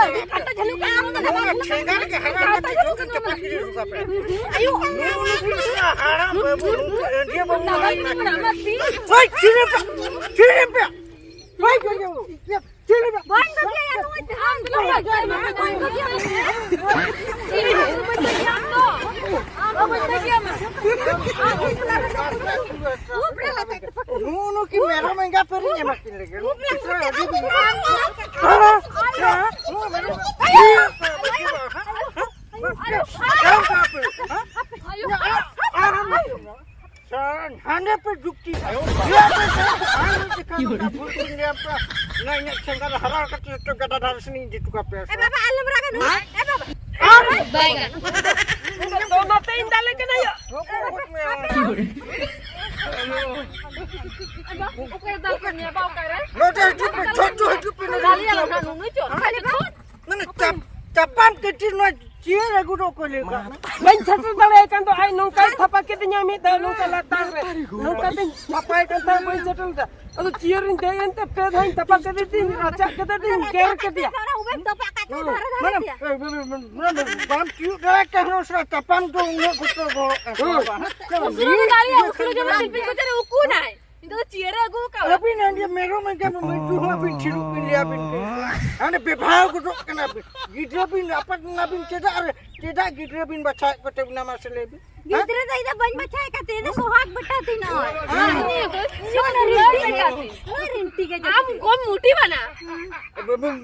ᱧᱟᱢᱟ᱾ ᱱᱚᱣᱟ ᱴᱷᱮᱸᱜᱟ ᱨᱮᱜᱮ ᱦᱟᱨᱟ ᱠᱟᱛᱮ ᱡᱚᱛᱚ ᱪᱟᱯᱟ ᱜᱤᱰᱤ ᱦᱚᱴᱚ ᱠᱟᱜ ᱯᱮ᱾ ᱱᱩᱜᱼᱩ ᱱᱩᱠᱩ ᱦᱟᱲᱟᱢ ᱵᱟᱹᱵᱩ, ᱱᱩᱠᱩ ᱟᱹᱰᱤ ᱵᱟᱹᱵᱩ ᱦᱟᱲᱟᱢ ᱠᱟᱱᱟ᱾ ᱦᱳᱭ, ᱪᱤᱞᱤ ᱯᱮ? ᱪᱤᱞᱤ ᱯᱮ? ᱦᱳᱭ, ᱪᱤᱞᱤ ᱯᱮ? ᱵᱟᱹᱧ ᱵᱟᱹᱜᱤᱭᱟ ᱱᱩᱭ ᱫᱚ᱾ ᱟᱢ ᱫᱚ ᱵᱟᱹᱧ ᱵᱟᱹᱜᱤᱭᱟ᱾ ᱟᱢ ᱫᱚ ᱵᱟᱹᱧ ᱵᱟᱹᱜᱤᱭᱟ᱾ ᱟᱢ ᱫᱚ ᱵᱟᱹᱧ ᱵᱟᱹᱜᱤᱭᱟ᱾ ᱱᱩᱜᱼᱩ ᱱᱩᱠᱤᱱ ᱢᱮᱨᱚᱢ ᱮᱸᱜᱟ ᱯᱟᱹᱨᱤᱧ ᱮᱢᱟ ᱠᱤᱱ ᱞᱮᱜᱮ᱾ ᱱᱩᱠᱤᱱ ᱥᱟᱞᱟ ᱟᱹᱰᱤ ᱵᱤᱱ ᱱᱩᱜᱼᱩ ᱢᱮᱨᱚᱢ ᱮᱸᱜᱟ ᱯᱟᱹᱨᱤ᱾ ᱦᱟᱸᱰᱮ ᱯᱮ ᱡᱩᱠᱛᱤ᱾ ᱟᱭᱳ ᱵᱟᱵᱟ᱾ ᱞᱟᱹᱭ ᱯᱮ ᱥᱮ, ᱟᱨ ᱪᱮᱠᱟ ᱱᱚᱝᱠᱟ ᱵᱷᱩᱞ ᱵᱤᱱ ᱞᱟᱹᱭᱟ ᱯᱮ? ᱱᱚᱣᱟ ᱤᱧᱟᱹᱜ ᱴᱷᱮᱸᱜᱟ ᱫᱚ ᱦᱟᱨᱟ ᱠᱟᱛᱮ ᱡᱚᱛᱚ ᱜᱟᱰᱟ ᱫᱷᱟᱨᱮ ᱥᱮᱱ ᱤᱧ ᱤᱫᱤ ᱦᱚᱴᱚ ᱠᱟᱜ ᱯᱮᱭᱟ ᱥᱮ? ᱮ ᱵᱟᱵᱟ, ᱟᱞᱚᱢ ᱨᱟᱜᱟ ᱱᱩᱭ᱾ ᱮ ᱵᱟᱵᱟ᱾ ᱟᱨ ᱵᱟᱭ ᱜᱟᱱᱚᱜ᱾ ᱱᱚᱛᱮᱧ ᱫᱟᱞᱮ ᱠᱟᱱᱟ ᱭᱟ᱾ ᱚᱠᱚᱭ ᱫᱟᱞ ᱠᱟᱜ ᱢᱮᱭᱟ ᱵᱟ, ᱚᱠᱟᱨᱮ? ᱱᱚᱛᱮ ᱦᱤᱡᱩᱜ ᱯᱮ, ᱡᱷᱚᱛᱚ ᱦᱤᱡᱩᱜ ᱯᱮ, ᱱᱚᱛᱮ ᱫᱟᱞᱮᱭᱟ ᱦᱤᱡᱩᱜ ᱯᱮ᱾ ᱱᱟᱦᱟᱜ ᱱᱩᱭ ᱪᱚ᱾ ᱢᱟᱱᱮ ᱪᱟᱯ-, ᱪᱟᱯᱟᱱ ᱠᱟᱹᱴᱤᱡ ᱱᱚᱣᱟ ᱪᱮᱫ ᱟᱹᱜᱩ ᱫᱚ ᱚᱠᱚᱭ ᱞᱟᱹᱭ ᱠᱟᱜ ᱢᱮ? ᱵᱟᱹᱧ ᱥᱮᱴᱮᱨ ᱫᱟᱲᱮᱭᱟᱭ ᱠᱟᱱ ᱫᱚ, ᱟᱡ ᱱᱚᱝᱠᱟᱭ ᱛᱷᱟᱯᱟ ᱠᱮᱫᱤᱧᱟ ᱢᱤᱫ ᱫᱷᱟᱣ, ᱱᱚᱝᱠᱟ ᱞᱟᱛᱟᱨ ᱨᱮ, ᱱᱚᱝᱠᱟ ᱛᱤᱧ ᱛᱷᱟᱯᱟᱭ ᱠᱟᱱ ᱛᱟᱦᱮᱸᱫ, ᱵᱟᱹᱧ ᱥᱮᱴᱮᱨ ᱞᱮᱫᱟ᱾ ᱟᱫᱚ ᱪᱤᱭᱟᱹᱨᱤᱧ ᱫᱮᱡ ᱮᱱᱛᱮ ᱯᱮ ᱫᱷᱟᱣᱤᱧ ᱛᱷᱟᱯᱟ ᱠᱮᱫᱮ ᱛᱤᱧ, ᱨᱟᱪᱟᱜ ᱠᱮᱫᱮ ᱛᱤᱧ, ᱜᱮᱨ ᱠᱮᱫᱮᱭᱟ᱾ ᱩᱵᱮᱱ ᱛᱚᱯᱟᱜ ᱠᱟᱛᱮ ᱦᱩᱸ᱾ ᱫᱷᱟᱨᱮ ᱫᱷᱟᱨᱮ ᱢᱟᱱᱮ, ᱛᱮ᱾ ᱮ, ᱵᱟᱢ ᱛᱤᱭᱳᱜ ᱫᱟᱲᱮᱭᱟᱜ ᱠᱟᱱ ᱨᱮᱦᱚᱸ ᱥᱮ ᱛᱟᱯᱟᱢ ᱫᱚ ᱩᱱᱟᱹᱜ ᱵᱚᱛᱚᱨ ᱜᱚᱲᱚᱜ ᱠᱟᱱ ᱦᱩᱸ᱾ ᱛᱟᱢᱟ᱾ ᱩᱥᱩᱞ ᱜᱮ ᱫᱟᱲᱮᱭᱟᱜᱼᱟ, ᱩᱥᱩᱞ ᱜᱮ ᱵᱟᱝ ᱥᱤᱞᱯᱤᱧ ᱠᱚᱪᱟ ᱨᱮ ᱩᱠᱩ ᱱᱟᱭ᱾ ᱤᱧ ᱫᱚ ᱪᱤᱭᱟᱹᱨᱮ ᱟᱹᱜᱩ ᱟᱠᱟᱫ᱾ ᱟᱹᱵᱤᱱ ᱟᱹᱰᱤ ᱢᱮᱨᱚᱢ ᱮᱸᱜᱟ ᱢᱟᱹᱭ ᱫᱩ ᱦᱚᱸ ᱟᱹᱵᱤᱱ ᱛᱷᱤᱨᱚᱜ ᱵᱤᱱ ᱞᱟᱹᱭᱟ ᱵᱤᱱ ᱠᱟᱱᱟ᱾ ᱦᱟᱸᱰᱮ ᱵᱮᱵᱷᱟᱣ ᱜᱚᱫᱚᱜ ᱠᱟᱱᱟ ᱵᱤᱱ᱾ ᱜᱤᱫᱽᱨᱟᱹ ᱵᱤᱱ ᱟᱯᱟᱛ ᱮᱱᱟ ᱵᱤᱱ ᱪᱮᱫᱟᱜ ᱨᱮ, ᱪᱮᱫᱟᱜ ᱜᱤᱫᱽᱨᱟᱹ ᱵᱤᱱ ᱵᱟᱪᱷᱟᱣᱮᱫ ᱠᱚᱛᱮ ᱵᱮᱱᱟ ᱢᱟᱥᱮ ᱞᱟᱹᱭ ᱵᱤᱱ? ᱦᱮᱸ? ᱜᱤᱫᱽᱨᱟ ᱫᱚ ᱤᱧ ᱫᱚ ᱵᱟᱹᱧ ᱵᱟᱪᱷᱟᱣᱮᱫ ᱠᱟᱱ ᱛᱤᱧ, ᱤᱧ ᱫᱚ ᱥᱚᱦᱟᱜ ᱵᱮᱴᱟ ᱛᱤᱧ ᱱᱚᱜᱼᱚᱭ᱾ ᱦᱮᱸ᱾ ᱤᱧ ᱫᱚ ᱨᱤᱱᱴᱤ ᱜᱮ ᱡᱟᱹᱛᱤ᱾ ᱤᱧ ᱫᱚ ᱨᱤᱱᱴᱤ ᱜᱮ ᱡᱟᱹᱛᱤ᱾ ᱟᱢ ᱠᱚᱢ ᱢᱩᱴᱷᱤ ᱵᱟᱱᱟ᱾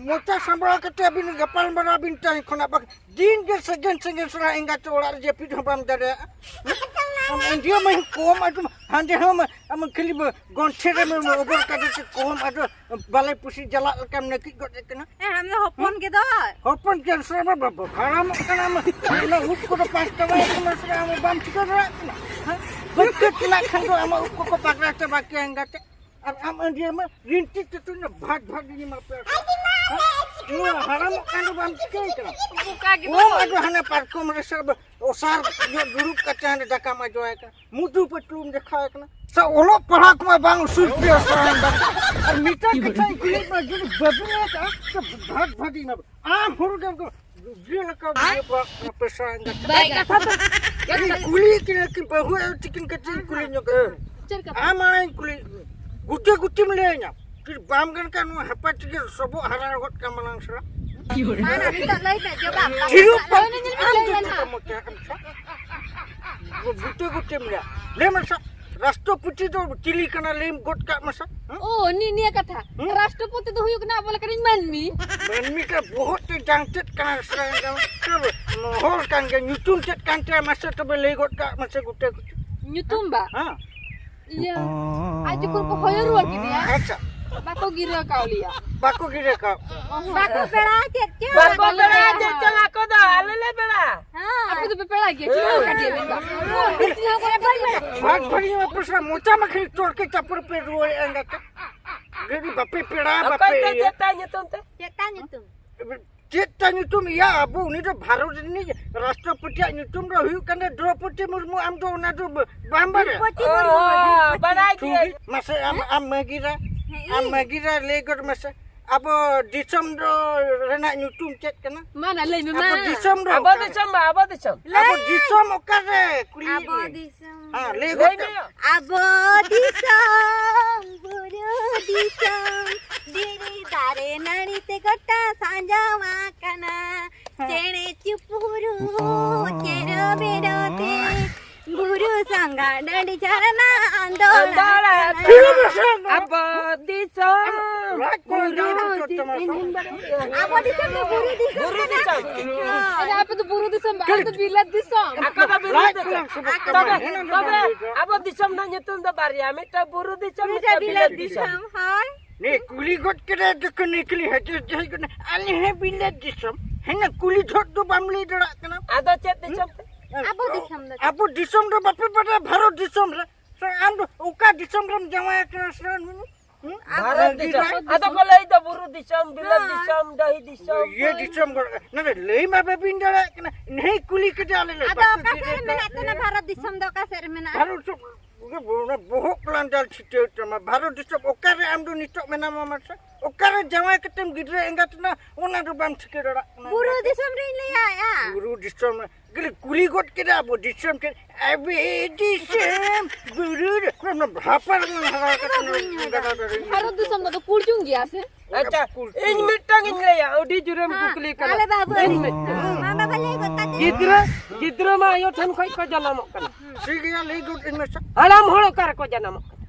ᱢᱚᱪᱟ ᱥᱟᱢᱵᱲᱟᱣ ᱠᱟᱛᱮ ᱟᱹᱵᱤᱱ ᱜᱟᱯᱟᱞ ᱢᱟᱨᱟᱣ ᱵᱤᱱ ᱛᱟᱦᱮᱸ ᱠᱷᱚᱱᱟᱜ ᱵᱟᱠ-, ᱫᱤᱱ ᱜᱮ ᱥᱮᱸᱜᱮᱞ ᱥᱮᱸᱜᱮᱞ ᱥᱮᱬᱟ ᱮᱸᱜᱟᱛᱮ ᱚᱲᱟᱜ ᱨᱮ ᱡᱟᱹᱯᱤᱫ ᱦᱚᱸ ᱵᱟᱢ ᱫᱟᱲᱮᱭᱟᱜᱼᱟ᱾ ᱟᱢ ᱟᱹᱰᱤ ᱢᱟᱹᱦᱤ ᱠᱚᱢ ᱟᱫᱚ ᱦᱟᱸᱰᱮ ᱦᱚᱸ ᱟᱢ ᱠᱷᱟᱹᱞᱤ ᱜᱚᱱᱴᱷᱮ ᱨᱮ ᱚᱵᱚᱨ ᱠᱟᱫᱮ ᱛᱮ ᱠᱚᱢ ᱟᱫᱚ ᱵᱟᱞᱮ ᱯᱩᱥᱤ ᱡᱟᱞᱟᱜ ᱞᱮᱠᱟᱢ ᱱᱟᱹᱠᱤᱡ ᱜᱚᱫ ᱠᱟᱱᱟ᱾ ᱦᱮᱸ, ᱟᱢ ᱫᱚ ᱦᱚᱯᱚᱱ ᱜᱮᱫᱚ᱾ ᱦᱚᱯᱚᱱ ᱠᱮᱱᱥᱟᱨ ᱢᱟ ᱵᱟᱵᱟ ᱦᱟᱲᱟᱢᱚᱜ ᱠᱟᱱᱟ ᱟᱢ᱾ ᱚᱱᱟ ᱩᱵ ᱠᱚᱫᱚ ᱯᱟᱥᱴᱟ ᱵᱟᱭ ᱠᱟᱱᱟ ᱥᱮ ᱟᱢ ᱵᱟᱢ ᱴᱷᱤᱠᱟᱹ ᱫᱟᱲᱮᱭᱟᱜ ᱠᱟᱱᱟ? ᱦᱮᱸ? ᱵᱟᱹᱠᱟᱹ ᱛᱮᱱᱟᱜ ᱠᱷᱟᱱ ᱫᱚ ᱟᱢᱟᱜ ᱩᱵ ᱠᱚᱠᱚ ᱯᱟᱜᱽᱨᱟ ᱪᱟᱵᱟ ᱠᱮᱭᱟ ᱮᱸᱜᱟᱛᱮ᱾ ᱟᱨ ᱟᱢ ᱟᱹᱰᱤ ᱟᱢᱟ ᱨᱤᱱᱴᱤ ᱛᱮᱛᱩᱧ ᱵᱷᱟᱜᱽ ᱵᱷᱟᱜᱽ ᱤᱧ ᱮᱢᱟ ᱯᱮᱭᱟ᱾ ᱦᱮᱸ? ᱱᱚᱣᱟ ᱦᱟᱲᱟᱢᱚᱜ ᱠᱟᱱ ᱫᱚ ᱵᱟᱢ ᱴᱷᱤᱠᱟᱹᱭ ᱠᱟᱱᱟ? ᱵᱚᱠᱟ ᱜᱮ ᱚ, ᱫᱚ᱾ ᱟᱫᱚ ᱦᱟᱱᱮ ᱯᱟᱨᱠᱚᱢ ᱨᱮ ᱥᱮ ᱚᱥᱟᱨ ᱧᱚᱜ ᱫᱩᱲᱩᱵ ᱠᱟᱛᱮ ᱦᱟᱱᱮ ᱫᱟᱠᱟᱢ ᱟᱡᱚᱭᱟᱭ ᱠᱟᱱᱟ᱾ ᱢᱩᱫᱩ ᱯᱟᱹᱴᱞᱩᱢ ᱫᱮᱠᱷᱟᱣ ᱠᱟᱱᱟ᱾ ᱥᱟ ᱚᱞᱚᱜ ᱯᱟᱲᱦᱟᱣ ᱠᱚᱢᱟ ᱵᱟᱝ ᱩᱥᱩᱞ ᱯᱮᱭᱟ ᱥᱟ᱾ ᱟᱨ ᱢᱤᱫᱴᱟᱝ ᱠᱟᱛᱷᱟᱧ ᱠᱩᱞᱤᱭᱮᱫ ᱢᱮᱭᱟ, ᱡᱩᱫᱤ ᱵᱟᱹᱵᱤᱱ ᱞᱟᱹᱭ ᱠᱟᱜᱼᱟ, ᱛᱚ ᱵᱷᱟᱜᱽ ᱵᱷᱟᱜᱽ ᱤᱧ ᱮᱢᱟ᱾ ᱟᱢ ᱦᱚᱲ ᱜᱮ ᱜᱤᱫᱽᱨᱟᱹ ᱞᱮᱠᱟ ᱵᱩᱡᱷᱟᱹᱣ ᱵᱟᱲᱟᱜ ᱠᱟᱱᱟ ᱯᱮ ᱥᱟ᱾ ᱵᱟᱭ ᱠᱟᱛᱷᱟ ᱫᱚ᱾ ᱤᱧ ᱠᱩᱞᱤᱭᱮᱫ ᱠᱤᱱᱟ ᱠᱤᱱ ᱵᱟᱹᱦᱩ ᱟᱭᱳ ᱛᱤᱠᱤᱱ ᱠᱟᱹᱴᱤᱡ ᱤᱧ ᱠᱩᱞᱤ ᱧᱚᱜ ᱠᱟᱱᱟ᱾ ᱪᱮᱫ ᱠᱟᱛᱷᱟ? ᱟᱢ ᱟᱲᱟᱝ ᱤᱧ ᱠᱩᱞᱤᱭᱮᱫ ᱢᱮᱭᱟ᱾ ᱜᱩᱴᱤ ᱜᱩᱴᱤᱢ ᱞᱟᱹᱭᱟᱹᱧᱟ᱾ ᱠᱤ ᱵᱟᱢ ᱜᱟᱱ ᱠᱟᱱ ᱱᱚᱣᱟ ᱦᱟᱯᱟ ᱛᱮᱜᱮ ᱥᱚᱵᱚᱜ ᱦᱟᱨᱟ ᱜᱚᱫ ᱠᱟᱱ ᱢᱟᱱᱟᱝ ᱥᱮ᱾ ᱢᱟ ᱱᱤᱛᱚᱜ ᱞᱟᱹᱭ ᱢᱮ, ᱡᱚᱵᱟᱵ᱾ ᱛᱷᱤᱨᱚᱜ ᱵᱟᱢ ᱞᱟᱹᱭ ᱢᱮ, ᱞᱟᱹᱭ ᱢᱮ ᱱᱟᱦᱟᱜ᱾ ᱜᱩᱴᱤ ᱜᱩᱴᱤᱢ ᱞᱟᱹᱭᱟ᱾ ᱞᱟᱹᱭ ᱢᱮᱥᱮ, ᱨᱟᱥᱴᱨᱚᱯᱚᱛᱤ ᱫᱚ ᱪᱤᱞᱤ ᱠᱟᱱᱟ? ᱞᱟᱹᱭ ᱜᱚᱫ ᱠᱟᱜ ᱢᱮᱥᱮ᱾ ᱦᱮᱸ? ᱳ, ᱱᱤ-, ᱱᱤᱭᱟᱹ ᱠᱟᱛᱷᱟ᱾ ᱦᱮᱸ? ᱨᱟᱥᱴᱨᱚᱯᱚᱛᱤ ᱫᱚ ᱦᱩᱭᱩᱜ ᱠᱟᱱᱟ ᱟᱵᱚ ᱞᱮᱠᱟᱱᱤᱡ ᱢᱟᱹᱱᱢᱤ᱾ ᱢᱟᱹᱱᱢᱤ ᱠᱟ ᱵᱚᱦᱚᱜ ᱛᱮ ᱡᱟᱝ ᱪᱮᱫ ᱠᱟᱱᱟ ᱥᱮ? ᱦᱚᱲ ᱠᱟᱱ ᱜᱮ, ᱧᱩᱛᱩᱢ ᱪᱮᱫ ᱠᱟᱱ ᱛᱟᱭᱟ ᱢᱟᱥᱮ ᱛᱚᱵᱮ ᱞᱟᱹᱭ ᱜᱚᱫ ᱠᱟᱜ ᱢᱮᱥᱮ ᱜᱩᱴᱤ ᱜᱩᱴᱤ᱾ ᱧᱩᱛᱩᱢ ᱵᱟ? ᱦᱮᱸ᱾ ᱤᱭᱟᱹ, ᱟᱡ ᱡᱚᱠᱷᱚᱱ ᱠᱚ ᱦᱚᱭᱚ ᱨᱩᱣᱟᱹᱲ ᱠᱮᱫᱮᱭᱟ, ᱟᱪᱪᱷᱟ᱾ ᱵᱟᱠᱚ ᱜᱤᱨᱟᱹ ᱠᱟᱣ ᱞᱮᱭᱟ᱾ ᱵᱟᱠᱚ ᱜᱤᱨᱟᱹ ᱠᱟᱣ᱾ ᱚᱦᱚᱸ᱾ ᱵᱟᱠᱚ ᱯᱮᱲᱟ ᱪᱮᱫ ᱪᱚᱝ᱾ ᱵᱟᱠᱚ ᱯᱮᱲᱟ ᱪᱮᱫ ᱪᱚᱝ, ᱟᱠᱚ ᱫᱚ ᱟᱞᱮ ᱞᱮ ᱯᱮᱲᱟ᱾ ᱦᱮᱸ᱾ ᱟᱯᱮ ᱫᱚᱯᱮ ᱯᱮᱲᱟ ᱜᱮᱭᱟ, ᱪᱮᱫ ᱦᱚᱸ ᱠᱟᱹᱴᱤᱡ ᱵᱮᱱ ᱵᱟ᱾ ᱵᱟᱹᱧ ᱵᱟᱲᱟᱭᱟ᱾ ᱵᱷᱟᱜᱽ ᱵᱷᱟᱹᱜᱤ ᱢᱟ ᱯᱚᱭᱥᱟ ᱢᱚᱪᱟ ᱢᱟ ᱠᱷᱟᱹᱞᱤ ᱛᱚᱨᱠᱮ ᱪᱟᱯᱚᱲ ᱯᱮ ᱨᱩᱣᱟᱹᱲᱮᱜᱼᱟ ᱮᱸᱜᱟᱛᱮ᱾ ᱜᱟᱹᱰᱤ ᱵᱟᱯᱮ ᱯᱮᱲᱟ, ᱚᱠᱚᱭ ᱵᱟᱯᱮ ᱛᱮ ᱤᱭᱟᱹ᱾ ᱪᱮᱫ ᱛᱟᱭ ᱧᱩᱛᱩᱢ ᱛᱮ? ᱪᱮᱫ ᱛᱟᱭ ᱧᱩᱛᱩᱢ? ᱪᱮᱫ ᱛᱟᱭ ᱧᱩᱛᱩᱢ? ᱭᱟ, ᱟᱵᱚ ᱩᱱᱤ ᱫᱚ ᱵᱷᱟᱨᱚᱛ ᱨᱤᱱᱤᱡ ᱨᱟᱥᱴᱨᱚᱯᱚᱛᱤᱭᱟᱜ ᱧᱩᱛᱩᱢ ᱫᱚ ᱦᱩᱭᱩᱜ ᱠᱟᱱᱟ ᱫᱨᱚᱯᱚᱫᱤ ᱢᱩᱨᱢᱩ᱾ ᱟᱢ ᱫᱚ ᱚᱱᱟ ᱫᱚ ᱵᱟᱢ ᱵᱟᱲᱟᱭᱟ? ᱫᱨᱚᱯᱚᱫᱤ ᱚ, ᱢᱩᱨᱢᱩ, ᱫᱨᱚᱯᱚᱫᱤ᱾ ᱵᱟᱲᱟᱭ ᱜᱤᱭᱟᱹᱧ᱾ ᱢᱟᱥᱮ ᱟᱢ, ᱟᱢ ᱢᱟᱹᱜᱤᱨᱟ, ᱦᱮᱸ, ᱟᱢ ᱤᱧ᱾ ᱢᱟᱹᱜᱤᱨᱟ, ᱞᱟᱹᱭ ᱜᱚᱫ ᱢᱮᱥᱮ, ᱟᱵᱚ ᱫᱤᱥᱚᱢ ᱫᱚ ᱨᱮᱱᱟᱜ ᱧᱩᱛᱩᱢ ᱪᱮᱫ ᱠᱟᱱᱟ? ᱢᱟ ᱱᱟ, ᱞᱟᱹᱭ ᱢᱮ, ᱟᱵᱚ ᱢᱟ᱾ ᱫᱤᱥᱚᱢ ᱫᱚ ᱟᱵᱚ ᱚᱠᱟᱨᱮ? ᱫᱤᱥᱚᱢ ᱢᱟ, ᱟᱵᱚ ᱫᱤᱥᱚᱢ᱾ ᱟᱵᱚ ᱫᱤᱥᱚᱢ ᱚᱠᱟᱨᱮ? ᱠᱩᱞᱤᱭᱮᱫ ᱟᱵᱚ ᱢᱮᱭᱟ᱾ ᱫᱤᱥᱚᱢ᱾ ᱦᱮᱸ, ᱞᱟᱹᱭ ᱞᱟᱹᱭ ᱜᱚᱫ ᱢᱮ᱾ ᱠᱟᱜ᱾ ᱟᱵᱚ ᱫᱤᱥᱚᱢ, ᱵᱩᱨᱩ ᱫᱤᱥᱚᱢ, ᱫᱷᱤᱨᱤ ᱫᱟᱨᱮ ᱱᱟᱹᱲᱤ ᱛᱮ ᱜᱚᱴᱟ ᱥᱟᱡᱟᱣ ᱟᱠᱟᱱᱟ᱾ ᱦᱮᱸ᱾ ᱪᱮᱬᱮ ᱪᱤᱯᱨᱩ ᱪᱮᱨᱚ ᱵᱮᱨᱚ ᱛᱮ, ᱵᱩᱨᱩ ᱥᱟᱸᱜᱟ ᱰᱟᱹᱰᱤ ᱡᱷᱟᱨᱱᱟ ᱟᱸᱫᱳᱲ ᱟᱸᱫᱳᱲ ᱟᱠᱟᱱᱟ᱾ ᱛᱷᱤᱨ ᱢᱮ ᱥᱮ ᱟᱢ ᱫᱚ᱾ ᱟᱵᱚ ᱫᱤᱥᱚᱢ, ᱨᱟᱡᱽ ᱠᱚ ᱵᱩᱨᱩ ᱡᱟᱦᱟᱸ ᱫᱤᱥᱚᱢ᱾ ᱤᱧ ᱦᱚᱧ ᱵᱟᱲᱟᱭᱟ᱾ ᱟᱵᱚ ᱫᱤᱥᱚᱢ ᱫᱚ ᱵᱩᱨᱩ ᱫᱤᱥᱚᱢ ᱵᱩᱨᱩ ᱠᱟᱱᱟ᱾ ᱫᱤᱥᱚᱢ᱾ ᱦᱳᱭ᱾ ᱟᱯᱮ ᱫᱚ ᱵᱩᱨᱩ ᱫᱤᱥᱚᱢ ᱵᱟᱝ, ᱟᱞᱮ ᱫᱚ ᱵᱤᱞᱟᱹᱛ ᱫᱤᱥᱚᱢ᱾ ᱟᱠᱟ ᱫᱚ ᱵᱤᱞᱟᱹᱛ ᱞᱟᱡ ᱫᱤᱥᱚᱢ᱾ ᱠᱚᱞᱟᱢ ᱥᱩᱵᱚᱫ ᱛᱚᱵᱮ, ᱠᱟᱢᱟ᱾ ᱦᱮᱸ, ᱱᱚᱰᱮ ᱛᱚᱵᱮ ᱵᱟᱝ ᱦᱩᱭᱩᱜᱼᱟ᱾ ᱟᱵᱚ ᱫᱤᱥᱚᱢ ᱨᱮᱱᱟᱜ ᱧᱩᱛᱩᱢ ᱫᱚ ᱵᱟᱨᱭᱟ, ᱢᱤᱫᱴᱟᱝ ᱵᱩᱨᱩ ᱫᱤᱥᱚᱢ, ᱢᱤᱫᱴᱟᱝ ᱢᱤᱫᱴᱟᱝ ᱵᱤᱞᱟᱹᱛ ᱵᱤᱞᱟᱹᱛ ᱫᱤᱥᱚᱢ᱾ ᱫᱤᱥᱚᱢ, ᱦᱳᱭ᱾ ᱱᱮ ᱠᱩᱞᱤ ᱜᱚᱫ ᱠᱮᱫᱟᱭ ᱫᱚᱠᱚ ᱱᱮ ᱠᱩᱞᱤ ᱦᱟᱹᱡᱩᱜ ᱡᱟᱹᱦᱤ ᱠᱚ ᱱᱮ, ᱟᱞᱮ ᱦᱚᱸ ᱵᱤᱞᱟᱹᱛ ᱫᱤᱥᱚᱢ᱾ ᱦᱮᱸ, ᱱᱮ ᱠᱩᱞᱤ ᱡᱷᱚᱜ ᱫᱚ ᱵᱟᱢ ᱞᱟᱹᱭ ᱫᱟᱲᱮᱭᱟᱜ ᱠᱟᱱᱟ᱾ ᱟᱫᱚ ᱪᱮᱫ ᱫᱤᱥᱚᱢ ᱯᱮ? ᱟᱵᱚ ᱫᱤᱥᱚᱢ ᱫᱚ᱾ ᱟᱵᱚ ᱫᱤᱥᱚᱢ ᱫᱚ ᱵᱟᱯᱮ ᱵᱟᱰᱟᱭᱟ, ᱵᱷᱟᱨᱚᱛ ᱫᱤᱥᱚᱢ ᱨᱮ᱾ ᱥᱮ ᱟᱢ ᱫᱚ ᱚᱠᱟ ᱫᱤᱥᱚᱢ ᱨᱮᱢ ᱡᱟᱶᱟᱭ ᱟᱠᱟᱱᱟ ᱥᱮ? ᱦᱩᱸ? ᱵᱷᱟᱨᱚᱛ ᱫᱤᱥᱚᱢ᱾ ᱟᱫᱚ ᱠᱚ ᱞᱟᱹᱭ ᱫᱚ ᱵᱩᱨᱩ ᱫᱤᱥᱚᱢ, ᱵᱤᱞᱟᱹᱛ ᱦᱮᱸ᱾ ᱫᱤᱥᱚᱢ, ᱰᱟᱹᱦᱤ ᱫᱤᱥᱚᱢ᱾ ᱤᱭᱟᱹ ᱫᱤᱥᱚᱢ ᱠᱚ, ᱱᱚᱰᱮ ᱞᱟᱹᱭ ᱢᱟ ᱵᱟᱵᱤᱱ ᱫᱟᱲᱮᱭᱟᱜ ᱠᱟᱱᱟ᱾ ᱱᱮ ᱠᱩᱞᱤ ᱠᱮᱫᱮᱭᱟ ᱟᱞᱮ ᱞᱮ ᱟᱫᱚ ᱵᱟᱠᱚ ᱚᱠᱟ ᱥᱮᱫ ᱨᱮ ᱡᱮ ᱢᱮᱱᱟᱜ ᱛᱮ ᱚᱱᱟ ᱵᱷᱟᱨᱚᱛ ᱫᱤᱥᱚᱢ ᱫᱚ ᱚᱠᱟ ᱥᱮᱫ ᱨᱮ ᱢᱮᱱᱟᱜᱼᱟ? ᱵᱷᱟᱨᱚᱛ ᱫᱤᱥᱚᱢ, ᱚᱱᱟ ᱵᱚᱦᱚᱜ ᱞᱟᱸᱰᱟ ᱪᱷᱤᱴᱟᱹᱣ ᱛᱟᱢᱟ᱾ ᱵᱷᱟᱨᱚᱛ ᱫᱤᱥᱚᱢ ᱚᱠᱟᱨᱮ ᱟᱢ ᱫᱚ ᱱᱤᱛᱚᱜ ᱢᱮᱱᱟᱢᱟ ᱢᱟᱥᱮ? ᱚᱠᱟᱨᱮ ᱡᱟᱶᱟᱭ ᱠᱟᱛᱮᱢ ᱜᱤᱫᱽᱨᱟᱹ ᱮᱸᱜᱟᱛ ᱮᱱᱟ, ᱚᱱᱟ ᱫᱚ ᱵᱟᱢ ᱴᱷᱤᱠᱟᱹ ᱫᱟᱲᱮᱭᱟᱜ ᱠᱟᱱᱟ᱾ ᱵᱩᱨᱩ ᱫᱤᱥᱚᱢ ᱨᱤᱧ ᱞᱟᱹᱭᱟ᱾ ᱵᱩᱨᱩ ᱫᱤᱥᱚᱢ, ᱠᱩᱞᱤ ᱜᱚᱫ ᱠᱮᱫᱟ ᱟᱵᱚ ᱫᱤᱥᱚᱢ ᱴᱷᱮᱱ, ᱟᱵᱚ ᱫᱤᱥᱚᱢ, ᱵᱩᱨᱩ ᱨᱮ, ᱚᱱᱟ ᱵᱷᱟᱯᱟ ᱨᱮ ᱦᱟᱨᱟ ᱠᱟᱛᱮ ᱵᱟᱹᱧ ᱢᱮᱱ ᱫᱟᱲᱮᱭᱟᱜᱼᱟ᱾ ᱵᱷᱟᱨᱚᱛ ᱫᱤᱥᱚᱢ ᱫᱚ ᱠᱩᱲᱪᱩᱝ ᱜᱮᱭᱟ ᱥᱮ? ᱟᱪᱪᱷᱟ, ᱤᱧ ᱢᱤᱫᱴᱟᱝ ᱤᱧ ᱞᱟᱹᱭᱟ, ᱟᱹᱰᱤ ᱡᱳᱨᱮᱢ ᱦᱮᱸ, ᱠᱩᱠᱞᱤ ᱠᱟᱱᱟ᱾ ᱟᱞᱮ ᱵᱟᱹᱵᱩ ᱤᱧ ᱟᱹᱰᱤ ᱢᱤᱫᱴᱟᱝ᱾ ᱦᱮᱸ, ᱢᱟ ᱵᱟᱵᱟ ᱞᱟᱹᱭ ᱜᱚᱫ ᱠᱟᱜ ᱛᱮ᱾ ᱜᱤᱫᱽᱨᱟᱹ, ᱜᱤᱫᱽᱨᱟᱹ ᱢᱟ ᱟᱭᱳ ᱴᱷᱮᱱ ᱠᱷᱚᱱ ᱠᱚ ᱡᱟᱱᱟᱢᱚᱜ ᱠᱟᱱᱟ᱾ ᱴᱷᱤᱠ ᱜᱮᱭᱟ, ᱞᱟᱹᱭ ᱜᱚᱫ ᱟᱹᱧ ᱢᱮᱥᱮ᱾ ᱦᱟᱲᱟᱢ ᱦᱚᱲ ᱚᱠᱟ ᱨᱮᱠᱚ ᱡᱟᱱᱟᱢᱚᱜ ᱠᱟᱱᱟ?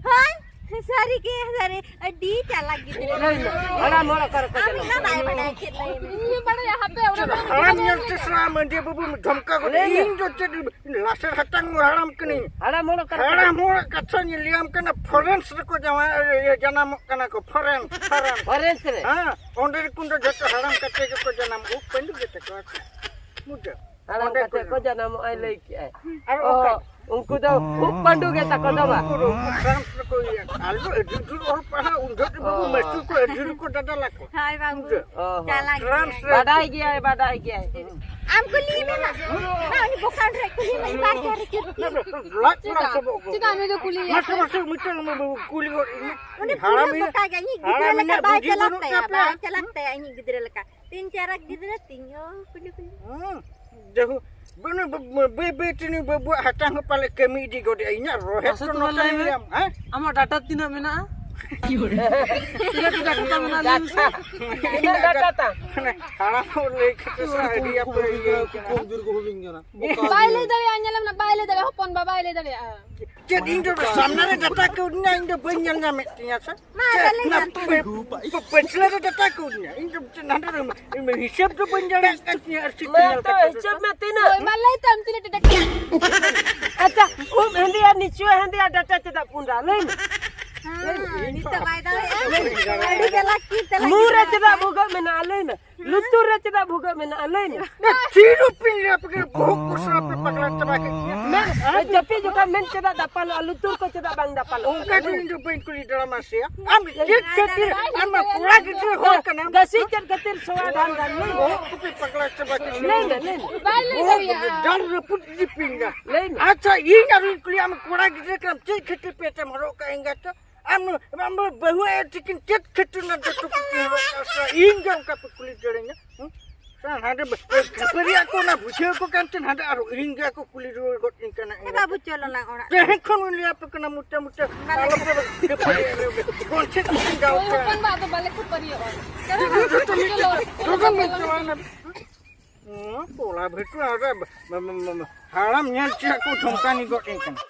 ᱦᱳᱭ, ᱥᱟᱹᱨᱤ ᱜᱮ, ᱥᱟᱹᱨᱤ, ᱟᱹᱰᱤ ᱪᱟᱞᱟᱠ ᱜᱤᱫᱽᱨᱟᱹ᱾ ᱞᱟᱹᱭ ᱢᱮ, ᱦᱟᱲᱟᱢ ᱦᱚᱲ ᱚᱠᱟ ᱨᱮᱠᱚ ᱟᱢ ᱡᱟᱱᱟᱢᱚᱜ ᱢᱟ ᱠᱟᱱᱟ? ᱵᱟᱭ ᱵᱟᱰᱟᱭ ᱪᱮᱫ ᱞᱟᱹᱭ ᱢᱮ᱾ ᱤᱧ ᱵᱟᱲᱟᱭᱟ, ᱦᱟᱯᱮ, ᱚᱱᱟ ᱪᱮᱫ ᱢᱟ ᱦᱟᱲᱟᱢ ᱧᱮᱞ ᱛᱮ ᱥᱟᱞᱟ ᱢᱟᱹᱱᱰᱤᱭᱟᱹ ᱵᱟᱹᱵᱩ ᱫᱷᱚᱢᱠᱟᱣ ᱜᱚᱫ᱾ ᱞᱟᱹᱭ ᱢᱮ᱾ ᱤᱧ ᱫᱚ ᱪᱮᱫ ᱞᱟᱥᱮᱨ ᱦᱟᱛᱟᱝ ᱦᱟᱲᱟᱢ ᱠᱟᱹᱱᱟᱹᱧ᱾ ᱦᱟᱲᱟᱢ ᱦᱚᱲ ᱚᱠᱟ ᱨᱮᱠᱚ ᱦᱟᱲᱟᱢ ᱦᱚᱲᱟᱜ ᱠᱟᱛᱷᱟᱧ ᱞᱟᱹᱭᱟᱢ ᱠᱟᱱᱟ, ᱯᱷᱚᱨᱮᱱᱥ ᱨᱮᱠᱚ ᱡᱟᱶᱟᱭ, ᱤᱭᱟᱹ, ᱡᱟᱱᱟᱢᱚᱜ ᱠᱟᱱᱟ ᱠᱚ, ᱯᱷᱚᱨᱮᱱᱥ, ᱯᱷᱚᱨᱮᱱᱥ᱾ ᱯᱷᱚᱨᱮᱱᱥ ᱨᱮ? ᱦᱮᱸ, ᱚᱸᱰᱮ ᱨᱮ ᱠᱩᱱ ᱫᱚ ᱡᱚᱛᱚ ᱦᱟᱲᱟᱢ ᱠᱟᱛᱮ ᱜᱮᱠᱚ ᱡᱟᱱᱟᱢ, ᱩᱵ ᱯᱟᱹᱰᱩ ᱜᱮ ᱛᱟᱠᱚᱣᱟ᱾ ᱵᱩᱡᱷᱟᱹᱣ? ᱦᱟᱲᱟᱢ ᱚᱸᱰᱮ ᱠᱟᱛᱮ ᱠᱚ ᱠᱚ ᱡᱟᱱᱟᱢᱚᱜᱼᱟᱭ ᱞᱟᱹᱭ ᱠᱮᱜᱼᱟᱭ᱾ ᱟᱨ ᱚ, ᱚᱠᱟ? ᱩᱱᱠᱩ ᱫᱚ ᱩᱵ ᱯᱟᱹᱰᱩ ᱜᱮ ᱛᱟᱠᱚ ᱫᱚ ᱵᱟᱝ? ᱩᱱᱠᱩ ᱫᱚ ᱩᱱᱠᱩ ᱯᱷᱨᱟᱱᱥ ᱨᱮᱠᱚ ᱤᱭᱟᱹ ᱠᱚᱣᱟ᱾ ᱟᱞᱮ ᱫᱚ ᱟᱹᱰᱤ ᱡᱳᱨ ᱚᱞ ᱯᱟᱲᱦᱟᱣ, ᱩᱱ ᱡᱷᱚᱜ ᱫᱚ ᱵᱟᱹᱵᱩ ᱚ᱾ ᱢᱟᱹᱥᱴᱟᱨ ᱠᱚ ᱟᱹᱰᱤ ᱡᱳᱨ ᱠᱚ ᱫᱟᱫᱟᱞ ᱟᱠᱚ᱾ ᱦᱳᱭ ᱵᱟᱹᱵᱩ᱾ ᱩᱱ ᱡᱷᱚᱜ᱾ ᱚ ᱦᱚᱸ᱾ ᱪᱟᱞᱟᱜ ᱜᱮᱭᱟ᱾ ᱵᱟᱰᱟᱭ ᱜᱮᱭᱟᱭ, ᱵᱟᱰᱟᱭ ᱜᱮᱭᱟᱭ᱾ ᱟᱢ ᱠᱩᱞᱤᱭᱮ ᱢᱮ ᱢᱟ᱾ ᱢᱟ ᱩᱱᱤ ᱵᱚᱠᱟ ᱰᱷᱮᱨ ᱠᱩᱞᱤᱭᱮ ᱢᱮ, ᱵᱟᱨ ᱪᱟᱨ ᱨᱮ ᱪᱮᱫ? ᱞᱟᱡ ᱯᱟᱲᱟᱜ ᱥᱚᱵᱚᱜ ᱠᱚ᱾ ᱪᱮᱫᱟᱜ ᱩᱱᱤ ᱫᱚ ᱠᱩᱞᱤᱭᱮᱭᱟ? ᱢᱟᱥᱮ, ᱢᱟᱥᱮ, ᱢᱤᱫᱴᱟᱝ ᱵᱟᱹᱵᱩ ᱠᱩᱞᱤ ᱜᱚᱫ ᱤᱧ ᱢᱮ᱾ ᱩᱱᱤ ᱦᱟᱲᱟᱢ ᱯᱩᱨᱟᱹ ᱤᱧ, ᱵᱚᱠᱟ ᱜᱮ, ᱤᱧᱤᱡ ᱦᱟᱲᱟᱢ ᱜᱤᱫᱽᱨᱟᱹ ᱤᱧ ᱞᱮᱠᱟ ᱵᱟᱭ ᱵᱩᱡᱷᱟᱹᱣ ᱪᱟᱞᱟᱜ ᱵᱟᱹᱱᱩᱜ ᱛᱟᱭᱟ, ᱛᱟᱯᱮᱭᱟ᱾ ᱵᱟᱭ ᱪᱟᱞᱟᱜ ᱛᱟᱭᱟ ᱤᱧᱤᱡ ᱜᱤᱫᱽᱨᱟᱹ ᱞᱮᱠᱟ᱾ ᱛᱤᱱ ᱪᱟᱨᱟᱠ ᱜᱤᱫᱽᱨᱟᱹ ᱛᱤᱧ, ᱚ, ᱠᱩᱞᱤ ᱠᱩᱞᱤ᱾ ᱦᱩᱸ, ᱡᱟᱦᱳ, ᱵᱟᱹᱱᱩ-, ᱵᱟᱹ-, ᱵᱟᱹ-, ᱵᱟᱹᱭ ᱵᱟᱹᱭ ᱛᱮ ᱱᱩᱭ ᱵᱟᱹᱵᱩᱣᱟᱜ ᱦᱟᱛᱟᱝ ᱦᱚᱸ ᱯᱟᱞᱮ ᱠᱟᱹᱢᱤ ᱤᱫᱤ ᱜᱚᱫᱮᱜᱼᱟ᱾ ᱤᱧᱟᱹᱜ ᱨᱚᱦᱮᱫ ᱢᱟᱥᱮ ᱫᱚ ᱛᱚᱵᱮ ᱱᱚᱛᱮ ᱞᱟᱹᱭ ᱢᱮ, ᱧᱮᱞᱟᱢ, ᱦᱮᱸ? ᱟᱢᱟᱜ ᱰᱟᱴᱟ ᱛᱤᱱᱟᱹᱜ ᱢᱮᱱᱟᱜᱼᱟ? ᱛᱤᱱᱟᱹᱜ ᱴᱤ ᱰᱟᱴᱟ ᱢᱮᱱᱟᱜᱼᱟ, ᱞᱟᱹᱭ ᱢᱮᱥᱮ? ᱰᱟᱴᱟ᱾ ᱛᱤᱱᱟᱹᱜ ᱰᱟᱴᱟ ᱛᱟᱢ? ᱢᱟᱱᱮ, ᱦᱟᱲᱟᱢ ᱦᱚᱲ ᱞᱟᱹᱭ ᱠᱟᱛᱮ ᱥᱮ ᱟᱹᱰᱤ ᱟᱯᱮ ᱤᱭᱟᱹ ᱠᱟᱱᱟ᱾ ᱠᱚᱢ ᱡᱳᱨ ᱠᱚ ᱦᱩᱭ ᱠᱟᱱᱟ᱾ ᱵᱚᱠᱟ ᱵᱟᱭ ᱜᱤᱫᱽᱨᱟᱹ᱾ ᱞᱟᱹᱭ ᱫᱟᱲᱮᱭᱟᱜᱼᱟ, ᱧᱮᱞᱮᱢ ᱱᱟ, ᱵᱟᱭ ᱞᱟᱹᱭ ᱫᱟᱲᱮᱭᱟᱜᱼᱟ, ᱦᱚᱯᱚᱱ ᱵᱟ ᱵᱟᱭ ᱞᱟᱹᱭ ᱫᱟᱲᱮᱭᱟᱜᱼᱟ᱾ ᱪᱮᱫ ᱤᱧ ᱫᱚ ᱥᱟᱢᱱᱟ ᱨᱮ ᱰᱟᱴᱟ ᱠᱚ ᱩᱫᱩᱧᱟ, ᱤᱧ ᱫᱚ ᱵᱟᱹᱧ ᱧᱮᱞ ᱧᱟᱢᱮᱫ ᱛᱤᱧᱟ ᱥᱮ? ᱢᱟ, ᱪᱮᱫ ᱛᱟᱦᱞᱮ ᱚᱱᱟ ᱧᱮᱞ ᱯᱮ-, ᱯᱮ-, ᱯᱟᱹᱪᱷᱞᱟᱹ ᱨᱮ ᱰᱟᱴᱟ ᱠᱚ ᱩᱫᱩᱧᱟ? ᱤᱧ ᱫᱚ ᱪᱮᱫ ᱦᱟᱸᱰᱮ ᱨᱮ ᱦᱤᱥᱟᱹᱵ ᱫᱚ ᱵᱟᱹᱧ ᱫᱟᱲᱮᱭᱟᱜ ᱠᱟᱱ ᱛᱤᱧᱟ ᱟᱨ ᱪᱮᱫ ᱢᱟ ᱧᱮᱞ ᱛᱚ, ᱠᱟᱛᱮ ᱫᱚ ᱦᱤᱥᱟᱹᱵ ᱥᱮ? ᱢᱮ ᱛᱤᱱᱟᱹᱜ? ᱦᱳᱭ, ᱢᱟ ᱞᱟᱹᱭ ᱛᱟᱢ ᱛᱤᱱᱟᱹᱜ ᱴᱟᱴᱟ? ᱟᱪᱪᱷᱟ, ᱩᱵ ᱦᱮᱸᱫᱮᱭᱟ, ᱱᱤᱪᱩᱣᱟᱹ ᱦᱮᱸᱫᱮᱭᱟ, ᱰᱟᱴᱟ ᱪᱮᱫᱟᱜ ᱯᱩᱸᱰᱟ? ᱞᱟᱹᱭ ᱢᱮ᱾ ᱦᱮᱸ, ᱱᱤᱛᱚᱜ ᱵᱟᱭ ᱫᱟᱲᱮᱭᱟᱜᱼᱟ᱾ ᱟᱹᱰᱤ ᱪᱟᱞᱟᱠ ᱠᱤ ᱪᱟᱞᱟᱠ ᱢᱩ ᱨᱮ ᱜᱤᱫᱽᱨᱟᱹ᱾ ᱪᱮᱫᱟᱜ ᱵᱷᱩᱜᱟᱹᱜ ᱢᱮᱱᱟᱜᱼᱟ? ᱞᱟᱹᱭ ᱢᱮ᱾ ᱞᱩᱛᱩᱨ ᱨᱮ ᱪᱮᱫᱟᱜ ᱵᱷᱩᱜᱟᱹᱜ ᱢᱮᱱᱟᱜᱼᱟ? ᱞᱟᱹᱭ ᱢᱮ᱾ ᱪᱤᱨᱩ ᱯᱤᱧ ᱨᱮ ᱟᱯᱮ ᱵᱚᱦᱚᱜ ᱠᱚ ᱥᱟᱵ ᱯᱮ ᱯᱟᱜᱽᱞᱟ ᱪᱟᱵᱟ ᱠᱮᱫ ᱯᱮᱭᱟ᱾ ᱢᱮᱫ, ᱡᱟᱹᱯᱤᱫ ᱡᱚᱠᱷᱟᱱ ᱢᱮᱫ ᱪᱮᱫᱟᱜ ᱫᱟᱯᱟᱞᱚᱜᱼᱟ? ᱞᱩᱛᱩᱨ ᱠᱚ ᱪᱮᱫᱟᱜ ᱵᱟᱝ ᱫᱟᱯᱟᱞᱚᱜᱼᱟ? ᱚᱱᱠᱟ ᱫᱚ ᱤᱧ ᱫᱚ ᱵᱟᱹᱧ ᱠᱩᱞᱤ ᱫᱟᱲᱟᱢᱟ ᱥᱮᱭᱟ᱾ ᱟᱢ ᱪᱮᱫ ᱠᱷᱟᱹᱛᱤᱨ, ᱟᱢ ᱢᱟ ᱠᱚᱲᱟ ᱜᱤᱫᱽᱨᱟᱹ ᱦᱚᱲ ᱠᱟᱱᱟᱢ᱾ ᱜᱟᱹᱥᱤ ᱪᱮᱫ ᱠᱷᱟᱹᱛᱤᱨ ᱥᱚᱣᱟ ᱰᱷᱟᱱ ᱰᱷᱟᱱ? ᱞᱟᱹᱭ ᱢᱮ᱾ ᱵᱚᱦᱚᱜ ᱠᱚᱯᱮ ᱯᱟᱜᱽᱞᱟ ᱪᱟᱵᱟ ᱠᱮᱫ ᱞᱟᱹᱭ ᱢᱮ, ᱞᱟᱹᱭ ᱢᱮ᱾ ᱵᱟᱭ ᱞᱟᱹᱭ ᱵᱚᱦᱚᱜ ᱫᱟᱲᱮᱭᱟᱜᱼᱟ᱾ ᱰᱟᱸᱰ ᱨᱟᱹᱯᱩᱫ ᱤᱫᱤ ᱯᱤᱧ ᱫᱟ᱾ ᱞᱟᱹᱭ ᱢᱮ᱾ ᱟᱪᱪᱷᱟ, ᱤᱧ ᱟᱨᱚᱧ ᱠᱩᱞᱤᱭᱟ, ᱟᱢ ᱠᱚᱲᱟ ᱜᱤᱫᱽᱨᱟᱹ ᱠᱟᱱᱟᱢ, ᱪᱮᱫ ᱠᱷᱟᱹᱛᱤᱨ ᱯᱮ ᱪᱮᱢ ᱦᱚᱨᱚᱜ ᱠᱟᱜᱼᱟ ᱮᱸᱜᱟᱛ? ᱟᱢ, ᱟᱢ ᱵᱟᱹᱦᱩ ᱟᱭᱳ ᱛᱤᱠᱤᱱ ᱪᱮᱫ ᱠᱷᱟᱹᱛᱤᱨ ᱚᱱᱟ ᱫᱚᱛᱚ ᱠᱚ ᱪᱤᱱᱦᱟᱹᱣ ᱠᱟᱜᱼᱟ? ᱥᱮ ᱤᱧ ᱜᱮ ᱚᱱᱠᱟ ᱯᱮ ᱠᱩᱞᱤ ᱫᱟᱲᱮᱧᱟ? ᱦᱩᱸ? ᱥᱮ ᱦᱟᱸᱰᱮ ᱵ-, ᱠᱷᱟᱹᱯᱟᱹᱨᱤᱭᱟᱜ ᱠᱚ ᱚᱱᱟ ᱵᱩᱡᱷᱟᱹᱣ ᱠᱚ ᱠᱟᱱ ᱛᱮ ᱦᱟᱸᱰᱮ ᱟᱨᱚ ᱤᱧ ᱜᱮ ᱠᱚ ᱠᱩᱞᱤ ᱨᱩᱣᱟᱹᱲ ᱜᱚᱫ ᱤᱧ ᱠᱟᱱᱟ ᱮ ᱮᱸᱜᱟᱛ᱾ ᱵᱟᱹᱵᱩ, ᱪᱚᱞᱚ ᱞᱟᱝ ᱚᱲᱟᱜ᱾ ᱛᱮᱦᱮᱧ ᱠᱷᱚᱱ ᱤᱧ ᱞᱟᱹᱭ ᱟᱯᱮ ᱠᱟᱱᱟ, ᱢᱚᱴᱟ ᱢᱚᱴᱟ ᱵᱟᱞᱮ ᱟᱞᱚ ᱯᱮ ᱠᱷᱟᱹᱯᱟᱹᱨᱤᱭᱟᱜ ᱨᱮ ᱜᱚᱱᱴᱷᱮ ᱠᱚ ᱤᱧ ᱜᱟᱣ ᱦᱳᱭ, ᱠᱟᱱᱟ᱾ ᱦᱚᱯᱚᱱ ᱵᱟ, ᱟᱫᱚ ᱵᱟᱞᱮ ᱠᱷᱟᱹᱯᱟᱹᱨᱤᱭᱟᱜᱼᱟ᱾ ᱪᱚᱞᱚ, ᱡᱚᱛᱚ ᱢᱤᱫ ᱪᱚᱞᱚ, ᱛᱮ, ᱡᱚᱛᱚ ᱢᱤᱫ ᱪᱚᱞᱚ᱾ ᱛᱮ, ᱦᱩᱸ, ᱠᱚᱲᱟ ᱵᱷᱤᱴᱩ, ᱟᱨ ᱵ-, ᱵ-, ᱵ-, ᱵ-, ᱦᱟᱲᱟᱢ ᱧᱮᱞ ᱪᱮᱫ ᱠᱚ ᱫᱷᱚᱢᱠᱟᱱᱤ ᱜᱚᱫ ᱤᱧ ᱠᱟᱱᱟ᱾